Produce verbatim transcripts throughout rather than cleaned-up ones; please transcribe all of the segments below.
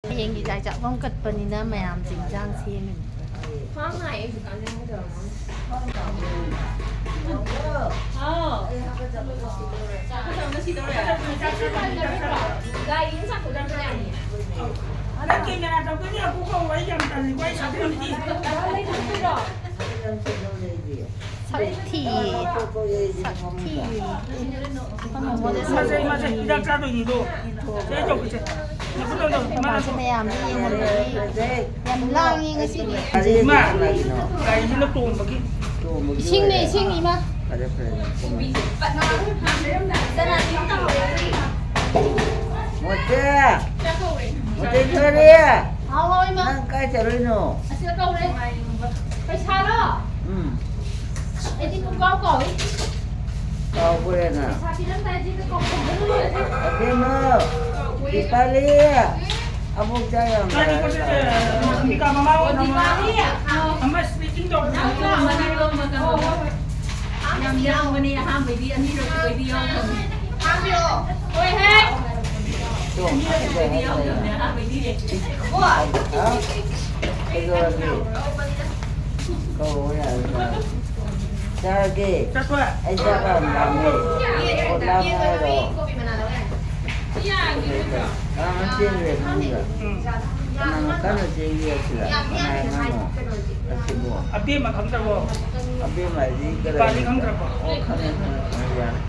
ꯍꯌꯦꯡꯒꯤ ꯆꯥꯛ ꯆꯥꯐꯝ ꯀꯠꯄꯅꯤꯅ ꯃꯌꯥꯝꯁꯦ ꯏꯟꯁꯥꯡ ꯁꯦꯝꯃꯤꯅꯤ꯫ ꯈ꯭ꯋꯥꯡ ꯅꯥꯏꯌꯦ ꯍꯧꯖꯤꯛꯀꯥꯟꯁꯦ ꯅꯪ ꯀꯩꯗꯧꯔꯝꯃꯣ? ꯍꯥꯎ꯫ ꯆꯥꯛ ꯆꯥꯕ ꯁꯤꯗꯧꯔꯦ꯫ ꯒꯥꯔꯤ ꯑꯃ ꯆꯥꯛ ꯊꯣꯡ ꯌꯥꯅꯤꯌꯦ꯫ ꯅꯪ ꯀꯦꯃꯦꯔꯥ ꯇꯧꯗꯣꯏꯅꯦ, ꯑꯀꯨꯞꯄ ꯋꯥꯔꯤ ꯌꯥꯝ ꯇꯜꯂꯤꯀꯣ, ꯑꯩ ꯁꯥꯎꯅꯤꯡꯉꯤ꯫ ꯁꯛꯊꯤ꯫ ꯁꯛꯊꯤ꯫ ꯃꯃꯣꯗ ꯃꯥꯁꯦ, ꯃꯥꯁꯦ ꯁꯛꯊꯤ꯫ ꯍꯤꯗꯥꯛ ꯆꯥꯗꯣꯏꯅꯤꯗꯣ꯫ ꯁꯤ ꯇꯧꯕꯁꯦ꯫ ꯅꯈꯨꯠ ꯇꯧꯗꯣ꯫ ꯏꯃꯥꯅꯁꯨ ꯃꯌꯥꯝꯁꯦ ꯌꯦꯡꯍꯟꯕꯒꯤ ꯌꯥꯝ ꯂꯥꯡꯉꯤ ꯉꯁꯤꯗꯤ꯫ ꯏꯃꯥ, ꯒꯥꯔꯤꯁꯤꯅ ꯇꯣꯡꯕꯒꯤ꯫ ꯏꯁꯤꯡꯅꯦ, ꯏꯁꯤꯡ, ꯏꯃꯥ꯫ ꯐꯔꯦ, ꯐꯔꯦ꯫ ꯃꯣꯇꯦ! ꯃꯣꯇꯦ ꯊꯣꯏꯔꯦ! ꯍꯥꯎ, ꯍꯥꯎ, ꯏꯃꯥ꯫ ꯅꯪ ꯀꯥꯏ ꯆꯠꯂꯨꯏꯅꯣ? ꯑꯁꯤꯗ ꯀꯧꯔꯦ꯫ ꯄꯩꯁꯥꯔꯣ? ꯎꯝ꯫ ꯑꯩꯗꯤ ꯄꯨꯡꯀꯥꯎ ꯀꯥꯎꯏ꯫ ꯀꯥꯎꯈ꯭ꯔꯦꯅ꯫ ꯄꯩꯁꯥ ꯄꯤꯔꯝꯗꯥꯏꯁꯤꯗ ꯀꯥꯎꯊꯣꯛꯈ꯭ꯔꯦ꯫ ꯑꯕꯦꯝꯃ, ꯗꯤꯄꯥꯂꯤ, ꯑꯕꯣꯛ ꯆꯥ ꯌꯥꯝ ꯂꯥꯛꯑꯦ꯫ ꯑꯣ, ꯗꯤꯄꯥꯂꯤ꯫ ꯌꯥꯝ ꯌꯥꯝꯕꯅꯦ, ꯑꯍꯥꯟꯕꯩꯗꯤ ꯑꯅꯤꯔꯛ ꯑꯣꯏꯗꯤ ꯌꯥꯎꯈ꯭ꯔꯕꯅꯦ꯫ ꯍꯣꯏ ꯍꯦ꯫ ꯇꯣ, ꯑꯅꯤꯔꯛ ꯑꯣꯏꯗꯤ ꯌꯥꯎꯈ꯭ꯔꯕꯅꯦ, ꯑꯍꯥꯟꯕꯩꯗꯤ꯫ ꯍꯥ? ꯀꯩꯗꯧꯔꯒꯦ? ꯀꯧ ꯌꯥꯔꯦ, ꯀꯧ꯫ ꯆꯥꯔꯒꯦ꯫ ꯆꯠꯈ꯭ꯔꯦ꯫ ꯑꯩ ꯆꯥꯛ ꯌꯥꯝ ꯂꯥꯝꯃꯦ꯫ ꯑꯣ, ꯂꯥꯝꯃꯦ ꯍꯥꯏꯔꯣ? ꯀꯅꯥꯅꯣ ꯆꯦꯟꯈ꯭ꯔꯦ ꯐꯃꯨꯡꯗ? ꯎꯝ꯫ ꯀꯅꯥꯅꯣ ꯀꯟꯅ ꯆꯦꯟꯈ꯭ꯔꯦ ꯑꯁꯤꯗ? ꯀꯅꯥ ꯑꯉꯥꯡꯅꯣ? ꯑꯁꯤꯕꯣ? ꯑꯕꯦꯝꯃ ꯈꯪꯗ꯭ꯔꯕꯣ? ꯑꯕꯦꯝꯃ ꯍꯥꯏꯗꯤ ꯀꯗꯥꯏꯗ? ꯗꯤꯄꯥꯂꯤ ꯈꯪꯗ꯭ꯔꯕꯣ? ꯑꯣ, ꯈꯪꯉꯦ, ꯈꯪꯉꯦ, ꯈꯪꯉꯦ, ꯌꯥꯔꯦ꯫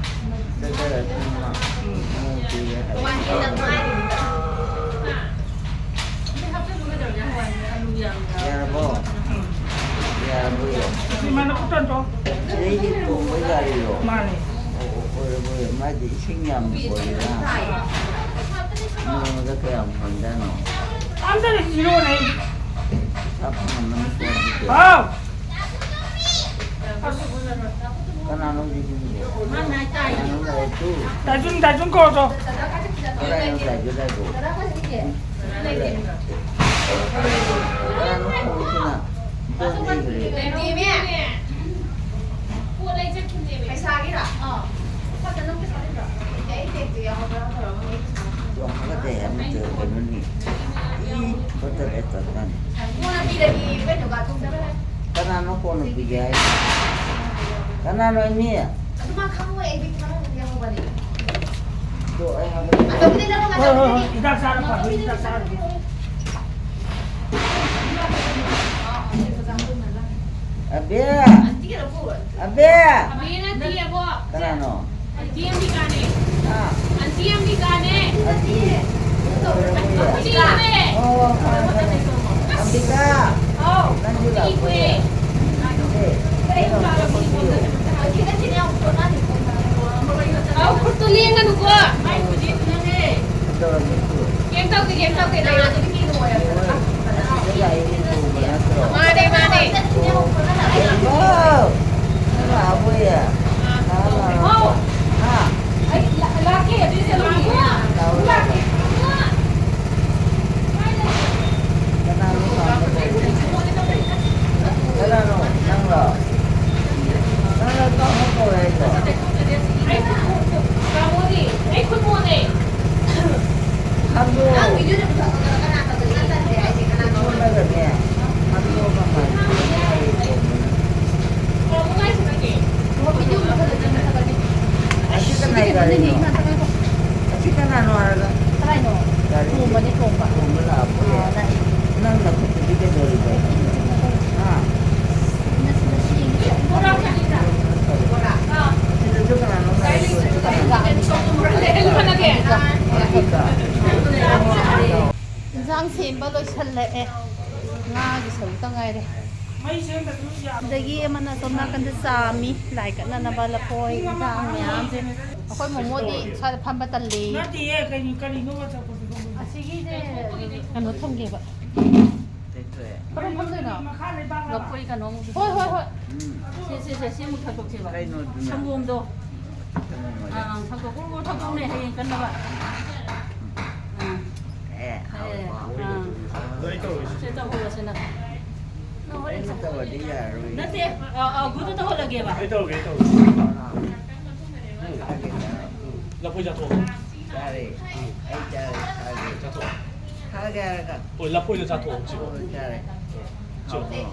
ꯆꯠꯈ꯭ꯔꯦ, ꯈꯪꯉꯦ꯫ ꯎꯝ꯫ ꯃꯑꯣꯡ ꯆꯦꯜꯂꯦ ꯍꯥꯏꯕ꯫ ꯌꯥꯔꯕꯣ? ꯌꯥꯔꯕꯣ? ꯁꯤ ꯃꯥꯅ ꯈꯨꯠꯇꯟꯗꯣ꯫ ꯁꯤꯗꯩꯗꯤ ꯇꯣꯡꯕ ꯌꯥꯔꯤꯔꯣ? ꯃꯥꯅꯦ꯫ ꯑꯣ, ꯑꯣ, ꯑꯣꯏꯔꯦ, ꯑꯣꯏꯔꯦ꯫ ꯃꯥꯗꯤ ꯏꯁꯤꯡ ꯌꯥꯝ ꯀꯣꯜꯂꯤꯅ꯫ ꯅꯣꯡꯃꯗ ꯀꯌꯥꯝ ꯐꯪꯖꯥꯠꯅꯣ? ꯑꯝꯇ ꯏꯔꯣꯅꯦ꯫ ꯄꯩꯁꯥ ꯐꯪꯉꯝꯃꯅꯤꯀꯣ ꯑꯗꯨꯗꯤ꯫ ꯍꯥꯎ! ꯀꯅꯥꯅꯣ ꯍꯧꯖꯤꯛꯀꯤꯗꯨꯕꯣ? ꯀꯅꯥꯅꯣ ꯂꯥꯏꯔꯤꯛꯇꯨ? ꯗꯥꯏꯖꯨꯟ, ꯗꯥꯏꯖꯨꯟ ꯀꯧꯔꯣ꯫ ꯀꯗꯥꯏꯅꯣ ꯂꯥꯏꯔꯤꯛꯇꯨ, ꯂꯥꯏꯔꯤꯛꯇꯨ? ꯀꯅꯥꯅꯣ ꯀꯧꯔꯤꯁꯤꯅ? ꯏꯆꯟ ꯂꯩꯈ꯭ꯔꯦ꯫ ꯄꯩꯁꯥꯒꯤꯔꯣ? ꯑꯥ꯫ ꯌꯥꯝ ꯍꯥꯒꯠꯆꯩ ꯍꯥꯏꯕ ꯅꯠꯇꯦ, ꯀꯩꯅꯣꯅꯤ꯫ ꯆꯠꯂꯦ, ꯆꯠꯂꯅꯤ꯫ ꯀꯣꯟꯅ ꯄꯤꯔꯒꯦ, ꯀꯩꯅꯣ, ꯀꯥꯊꯣꯛꯆꯔꯒ꯫ ꯀꯅꯥꯅꯣ ꯀꯣꯟꯅ ꯄꯤꯒꯦ ꯍꯥꯏꯁꯦ? ꯀꯅꯥꯅꯣ, ꯏꯅꯦ? ꯑꯗꯨ ꯃꯥ ꯈꯪꯉꯣꯏ, ꯑꯩꯗꯤ ꯈꯪꯉꯝꯒꯅꯤ, ꯌꯥꯍꯧꯕꯅꯤ꯫ ꯑꯗꯣ ꯑꯩ ꯍꯥꯏꯕ ꯑꯆꯧꯕꯗꯤ ꯂꯧꯔꯣ, ꯍꯣꯏ, ꯍꯣꯏ, ꯍꯣꯏ, ꯑꯆꯧꯕꯗꯤ꯫ ꯍꯤꯗꯥꯛ ꯆꯥꯔ ꯐꯗꯣꯏ, ꯍꯤꯗꯥꯛ ꯆꯥꯔ꯫ ꯑꯕꯦ! ꯑꯟꯇꯤꯒꯤ ꯂꯧꯊꯣꯛꯎꯔꯣ꯫ ꯑꯕꯦ! ꯑꯕꯦ ꯅꯠꯇꯦ, ꯑꯕꯣꯛ꯫ ꯀꯅꯥꯅꯣ? ꯑꯟꯇꯤ ꯑꯝꯕꯤꯀꯥꯅꯦ꯫ ꯍꯥ? ꯑꯟꯇꯤ ꯑꯝꯕꯤꯀꯥꯅꯦ꯫ ꯑꯟꯇꯤ? ꯑꯩꯈꯣꯏ ꯆꯦꯅꯦ꯫ ꯑꯣ, ꯈꯪꯉꯦ, ꯈꯪꯉꯦ꯫ ꯑꯝꯕꯤꯀꯥ! ꯍꯥꯎ꯫ ꯅꯪꯁꯨ ꯂꯥꯛꯄ꯭ꯔꯣ? ꯑꯦ, ꯀꯩꯅꯣ, ꯑꯝꯇ ꯄꯤꯌꯣ꯫ ꯑꯧ, ꯈꯨꯠꯇꯨ ꯂꯦꯡꯒꯅꯨꯀꯣ꯫ ꯀꯩꯗꯧꯔꯒꯦ? ꯀꯩꯝ ꯇꯧꯗꯦ, ꯀꯩꯝ ꯇꯧꯗꯦ, ꯂꯩꯌꯣ꯫ ꯑꯁꯤꯗ ꯂꯥꯛꯏ ꯇꯣꯡꯕ ꯅꯠꯇ꯭ꯔꯣ? ꯃꯥꯅꯦ, ꯃꯥꯅꯦ꯫ ꯍꯥꯎ! ꯅꯪ ꯂꯥꯛꯑꯕꯣꯌꯦ? ꯂꯥꯛꯑꯣ, ꯂꯥꯛꯑꯣ꯫ ꯍꯥ? ꯑꯩ ꯂꯥ-, ꯂꯥꯛꯀꯦ, ꯑꯗꯨꯗꯤ ꯆꯠꯂꯨꯈꯤꯒꯦ꯫ ꯂꯥꯛꯑꯣ, ꯂꯥꯛꯑꯣ꯫ ꯂꯥꯛꯀꯦ꯫ ꯀꯅꯥꯅꯣ ꯀꯥꯎꯅ ꯀꯧꯔꯤꯁꯦ? ꯀꯅꯥꯅꯣ? ꯅꯪꯂꯣ? ꯅꯪꯂꯣ ꯀꯥꯎꯅ ꯀꯧꯔꯦ ꯍꯥꯏꯗꯣ? ꯑꯩ ꯈꯨꯠ-, ꯀꯥꯎꯅꯤ, ꯑꯩ ꯈꯨꯠ ꯃꯣꯠꯂꯦ꯫ ꯍꯥꯡꯗꯣꯛꯑꯣ꯫ ꯅꯪ ꯚꯤꯗꯤꯑꯣꯗ ꯄꯨꯊꯣꯛꯄꯗꯣ ꯀꯅꯥ ꯀꯧꯗꯣꯏꯅꯣ? ꯅꯪ ꯇꯜꯂꯦ ꯍꯥꯏꯁꯦ ꯀꯅꯥ ꯀꯧꯗꯣꯏꯅꯣ? ꯊꯣꯛꯂꯒꯅꯦ, ꯍꯥꯡꯗꯣꯛꯑꯒ ꯃꯥꯏ ꯀꯣꯟꯅ ꯍꯥꯏꯔꯛꯑꯣ꯫ ꯀꯥꯎꯕ ꯉꯥꯏꯁꯤꯔꯒꯦ? ꯚꯤꯗꯤꯑꯣ ꯃꯨꯠꯊꯠꯂꯗꯤ ꯃꯨꯠꯊꯠꯂꯒꯦ꯫ ꯑꯁꯤ ꯀꯅꯥꯏ ꯒꯥꯔꯤꯅꯣ? ꯏꯃꯥ, ꯆꯠꯂꯣ꯫ ꯑꯁꯤ ꯀꯅꯥꯅꯣ ꯍꯥꯏꯔꯒ? ꯀꯅꯥꯏꯅꯣ? ꯒꯥꯔꯤ ꯇꯣꯝꯕꯅꯦ, ꯇꯣꯝꯕ꯫ ꯇꯣꯝꯕ ꯂꯥꯛꯑꯕꯣ? ꯑꯥ, ꯂꯥꯛꯑꯦ꯫ ꯅꯪ ꯅꯈꯨꯠꯇꯨꯗꯤ ꯀꯩꯗꯧꯔꯤꯕ? ꯍꯥ? ꯕꯣꯔꯥ ꯈꯪꯉꯤꯗ? ꯕꯣꯔꯥ꯫ ꯑꯥ꯫ ꯁꯤꯗꯁꯨ ꯀꯅꯥꯅꯣ ꯉꯥꯏꯔꯤꯗꯣ? ꯁꯤ ꯀꯅꯥꯅꯣ? ꯏꯟꯁꯥꯡ ꯁꯦꯝꯕ ꯂꯣꯏꯁꯜꯂꯛꯑꯦ꯫ ꯉꯥꯒꯤ ꯁꯔꯨꯛꯇ ꯉꯥꯏꯔꯦ꯫ ꯁꯤꯗꯒꯤ ꯑꯃꯅ ꯁꯣꯝ ꯅꯥꯀꯟꯗ ꯆꯥꯝꯃꯤ, ꯂꯥꯏ ꯀꯠꯅꯅꯕ ꯂꯐꯣꯏ, ꯏꯟꯁꯥꯡ ꯃꯌꯥꯝꯁꯦ꯫ ꯑꯩꯈꯣꯏ ꯃꯣꯃꯣꯗꯤ ꯁ꯭ꯋꯥꯏꯗ ꯐꯝꯕ ꯇꯜꯂꯦ꯫ ꯅꯠꯇꯦꯌꯦ, ꯀꯩꯅꯣ, ꯀꯔꯤꯅꯣ ꯆꯠꯄꯗꯨꯕꯨ? ꯑꯁꯤꯒꯤꯁꯦ ꯀꯩꯅꯣ ꯊꯝꯒꯦꯕ꯫ ꯀꯩ ꯊꯣꯛꯑꯦ? ꯀꯔꯣꯝ ꯐꯝꯗꯣꯏꯅꯣ? ꯃꯈꯥ ꯂꯩꯕꯥꯛ ꯂꯐꯣꯏ ꯀꯩꯅꯣ ꯑꯃꯨꯛ ꯍꯣꯏ, ꯍꯣꯏ, ꯍꯣꯏ꯫ ꯎꯝ꯫ ꯁꯦ, ꯁꯦ, ꯁꯦ, ꯁꯤ ꯑꯃꯨꯛ ꯊꯛꯇꯣꯛꯁꯦꯕ꯫ ꯀꯩꯅꯣ ꯑꯗꯨꯅ? ꯁꯪꯒꯣꯝꯗꯣ꯫ ꯊꯛꯇꯣꯛꯑꯣ꯫ ꯑꯥ, ꯊꯛꯇꯣꯛ, ꯒꯨꯔꯨ ꯒꯨꯔꯨ ꯊꯛꯇꯣꯛꯅꯦ, ꯍꯌꯦꯡ ꯀꯟꯅꯕ꯫ ꯑꯥ꯫ ꯑꯦ, ꯑꯦ, ꯍꯥꯎꯋꯦꯀꯣ꯫ ꯑꯥ꯫ ꯂꯣꯏ ꯇꯧꯔꯤꯁꯤ꯫ ꯁꯦ ꯇꯧꯍꯧꯔꯣ, ꯁꯦ ꯅꯪ꯫ ꯅꯪ ꯍꯣꯔꯦꯟ ꯑꯩꯅ ꯆꯠ-, ꯇꯧꯔꯗꯤ ꯌꯥꯔꯔꯣꯏ꯫ ꯅꯠꯇꯦ, ꯑꯥ, ꯑꯥ, ꯒꯨꯔꯨꯗ ꯇꯧꯍꯜꯂꯒꯦꯕ꯫ ꯑꯩ ꯇꯧꯔꯒꯦ, ꯑꯩ ꯇꯧꯔꯒꯦ꯫ ꯆꯥꯒꯦ, ꯆꯥꯒꯦ꯫ ꯂꯐꯣꯏ ꯆꯥꯊꯣꯛꯑꯣ꯫ ꯆꯥꯔꯦ꯫ ꯑꯩ ꯆꯥꯔꯦ, ꯆꯥꯔꯦ꯫ ꯆꯥꯊꯣꯛꯑꯣ꯫ ꯆꯥꯒꯦ ꯍꯥꯏꯔꯒ꯫ ꯍꯣꯏ, ꯂꯐꯣꯏꯗꯣ ꯆꯥꯊꯣꯛꯑꯣ, ꯆꯤꯛꯑꯣ꯫ ꯍꯣꯏ, ꯆꯥꯔꯦ꯫ ꯆꯤꯛꯑꯣ꯫ ꯍꯥꯎꯕ꯭ꯔꯣ?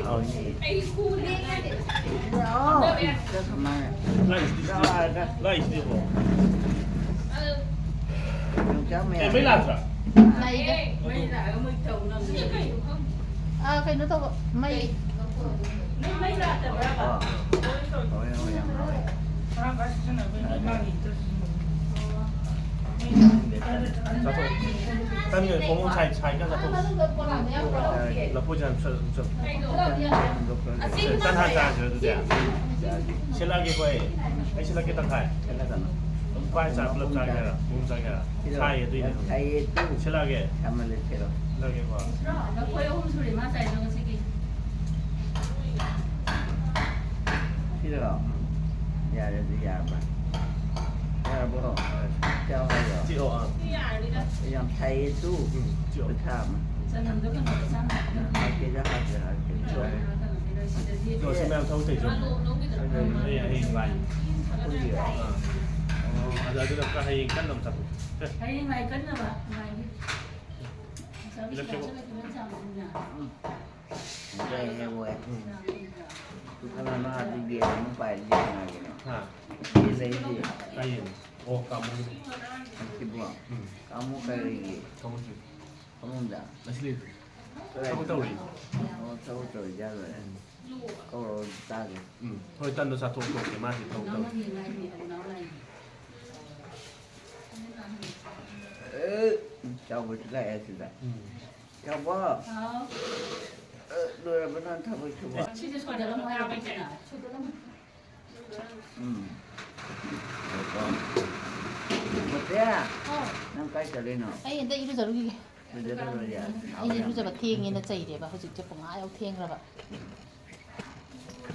ꯍꯥꯎꯅꯤ꯫ ꯂꯥꯛꯑꯣ, ꯆꯠꯈ꯭ꯔ ꯃꯥꯜꯂꯦ꯫ Like is this ꯂꯥꯛꯑꯒ꯫ Like is this ꯂꯥꯛꯑꯣ꯫ ꯌꯣꯡꯆꯥꯛ ꯑꯦ, ꯃꯌꯥꯝ꯫ ꯃꯩ ꯂꯥꯛꯇ꯭ꯔꯥ? ꯂꯥꯛꯏꯗ꯫ ꯃꯩ ꯂꯥꯛꯑꯒ ꯃꯣꯏ ꯇꯧꯅꯕꯅꯦ꯫ ꯑꯥ, ꯀꯩꯅꯣ ꯇꯧꯕ, ꯃꯩ꯫ ꯅꯣꯏ ꯃꯩ ꯂꯥꯛꯇꯕ꯭ꯔꯕ? ꯑꯣ꯫ ꯍꯣꯏ, ꯍꯣꯏ, ꯌꯥꯝ ꯍꯥꯎꯋꯦ꯫ ꯆꯥꯊꯣꯛ꯫ ꯇꯟꯒ ꯈꯣꯡꯎꯞ ꯁꯥꯏ-, ꯁꯥꯏꯗ ꯆꯥꯊꯣꯛ꯫ ꯂꯐꯣꯏꯁꯦ ꯌꯥꯝ ꯆ-, ꯆ-, ꯇꯟ ꯍꯥꯟꯅ ꯆꯥꯔꯁꯤꯔ ꯑꯗꯨꯗꯤ? ꯁꯤꯜꯂꯛꯑꯒꯦꯀꯣ ꯑꯩ꯫ ꯑꯩ ꯁꯤꯜꯂꯛꯀꯦ ꯇꯪꯈꯥꯏ꯫ ꯁꯤꯜꯂꯛꯀꯅꯨ꯫ ꯑꯗꯨꯝ ꯄꯥꯏ ꯆꯥ ꯄꯨꯂꯞ ꯆꯥꯒꯦ ꯍꯥꯏꯔꯣ? ꯄꯨꯡ ꯆꯥꯒꯦ ꯍꯥꯏꯔꯣ? ꯁꯤꯜꯂꯣ꯫ ꯁꯥꯏꯌꯦ ꯑꯗꯨꯏꯅꯦ꯫ ꯌꯥꯝ ꯁꯥꯏꯌꯦ ꯑꯗꯨ꯫ ꯁꯤꯜꯂꯛꯑꯒꯦ꯫ ꯊꯝꯃꯜꯂꯦ ꯁꯤꯜꯂꯣ꯫ ꯁꯤꯜꯂꯛꯑꯒꯦꯀꯣ꯫ ꯂꯐꯣꯏ ꯑꯍꯨꯝ ꯁꯨꯔꯦ ꯃꯥ ꯆꯥꯏꯗꯣ ꯉꯁꯤꯒꯤ꯫ ꯁꯤꯔꯣ? ꯌꯥꯔꯦ, ꯑꯗꯨ ꯌꯥꯔꯕ? ꯌꯥꯔꯕꯣ? ꯆꯥꯎ ꯍꯥꯏꯔꯣ? ꯆꯤꯛꯑꯣ, ꯑꯥ꯫ ꯌꯥꯝ ꯁꯥꯏꯌꯦ ꯇꯨ꯫ ꯎꯝ, ꯆꯤꯛꯑꯣ꯫ ꯈꯨꯠꯁꯥ ꯑꯃ꯫ ꯆꯅꯝꯗꯣ ꯀꯩꯅꯣꯗ ꯆꯥꯝꯃ꯫ ꯎꯝ, ꯍꯥꯞꯀꯦꯁꯨ ꯍꯥꯞꯇꯦ, ꯍꯥꯞꯀꯦꯁꯨ ꯍꯥꯞꯇꯦ꯫ ꯀꯩꯅꯣꯗ ꯁꯤꯗꯗꯤ ꯆꯤꯛꯑꯣ, ꯁꯤ ꯃꯌꯥꯝ ꯊꯕꯛ ꯇꯧꯔꯤꯁꯦ꯫ ꯑꯂꯨ ꯂꯧꯒꯗꯕ꯫ ꯑꯩ ꯍꯌꯦꯡ ꯂꯥꯛꯑꯦ꯫ ꯑꯥ꯫ ꯑꯣ, ꯑꯗꯨ, ꯑꯗꯨꯅ ꯈꯔ ꯍꯌꯦꯡ ꯀꯟꯅ ꯑꯃꯨꯛ ꯆꯥꯊꯣꯛꯁꯤ꯫ ꯍꯌꯦꯡ ꯂꯥꯏ ꯀꯟꯅꯕ ꯉꯥꯏꯒꯦ꯫ ꯏꯂꯦꯛꯇ꯭ꯔꯤꯛ꯫ ꯎꯝ꯫ ꯍꯣꯏ, ꯍꯣꯏ, ꯍꯣꯏ꯫ ꯎꯝ꯫ ꯀꯅꯥꯅꯣ ꯑꯗꯨꯒꯤ ꯑꯃꯨꯛ ꯄꯥꯏꯔꯤꯁꯦ ꯀꯅꯥꯒꯤꯅꯣ? ꯍꯥ? ꯁꯤ ꯂꯩꯁꯦ꯫ ꯀꯥꯏꯌꯦ? ꯑꯣ, ꯀꯥꯃꯣ꯫ ꯁꯤꯕꯣ? ꯎꯝ꯫ ꯀꯥꯃꯣ ꯀꯔꯤꯒꯤ? ꯀꯥꯃꯣ ꯁꯤ꯫ ꯐꯃꯨꯡꯗ? ꯑꯁꯤ ꯂꯩꯇꯦ꯫ ꯀꯗꯥꯏ? ꯊꯕꯛ ꯇꯧꯔꯤ꯫ ꯑꯣ, ꯊꯕꯛ ꯇꯧꯔꯤ ꯖꯥꯠꯂꯣꯏꯔꯦ꯫ ꯎꯝ꯫ ꯀꯧꯔꯣ, ꯇꯥꯒꯦ꯫ ꯎꯝ꯫ ꯍꯣꯏ, ꯇꯟꯗꯣ ꯆꯥꯊꯣꯛ ꯇꯣꯛꯀꯦ, ꯃꯥꯁꯤ ꯊꯕꯛ ꯇꯧꯔꯤ꯫ ꯑꯦ, ꯆꯥꯎꯕꯁꯨ ꯂꯥꯛꯑꯦ ꯁꯤꯗ꯫ ꯎꯝ꯫ ꯆꯥꯎꯕ꯫ ꯍꯥꯎ꯫ ꯑꯦ, ꯂꯣꯏꯔꯕ ꯅꯪ ꯊꯕꯛꯁꯤꯕꯣ? ꯁꯤꯁꯦ ꯁꯣꯏꯗꯠꯂꯝꯃꯣ ꯍꯥꯏꯔꯕ ꯑꯩꯅ꯫ ꯎꯝ꯫ ꯃꯣꯇꯦ, ꯍꯥꯎ꯫ ꯅꯪ ꯀꯥꯏ ꯆꯠꯂꯤꯅꯣ? ꯑꯩ ꯑꯝꯇ ꯏꯔꯨꯖꯔꯨꯈꯤꯒꯦ꯫ ꯏꯔꯨꯖꯔꯨꯔꯣ, ꯌꯥꯔꯦ꯫ ꯑꯩꯁꯦ ꯏꯔꯨꯖꯕ ꯊꯦꯡꯉꯦꯅ ꯆꯩꯔꯦꯕ, ꯍꯧꯖꯤꯛꯁꯦ ꯄꯨꯡ ꯑꯥ ꯌꯧ ꯊꯦꯡꯈ꯭ꯔꯕ꯫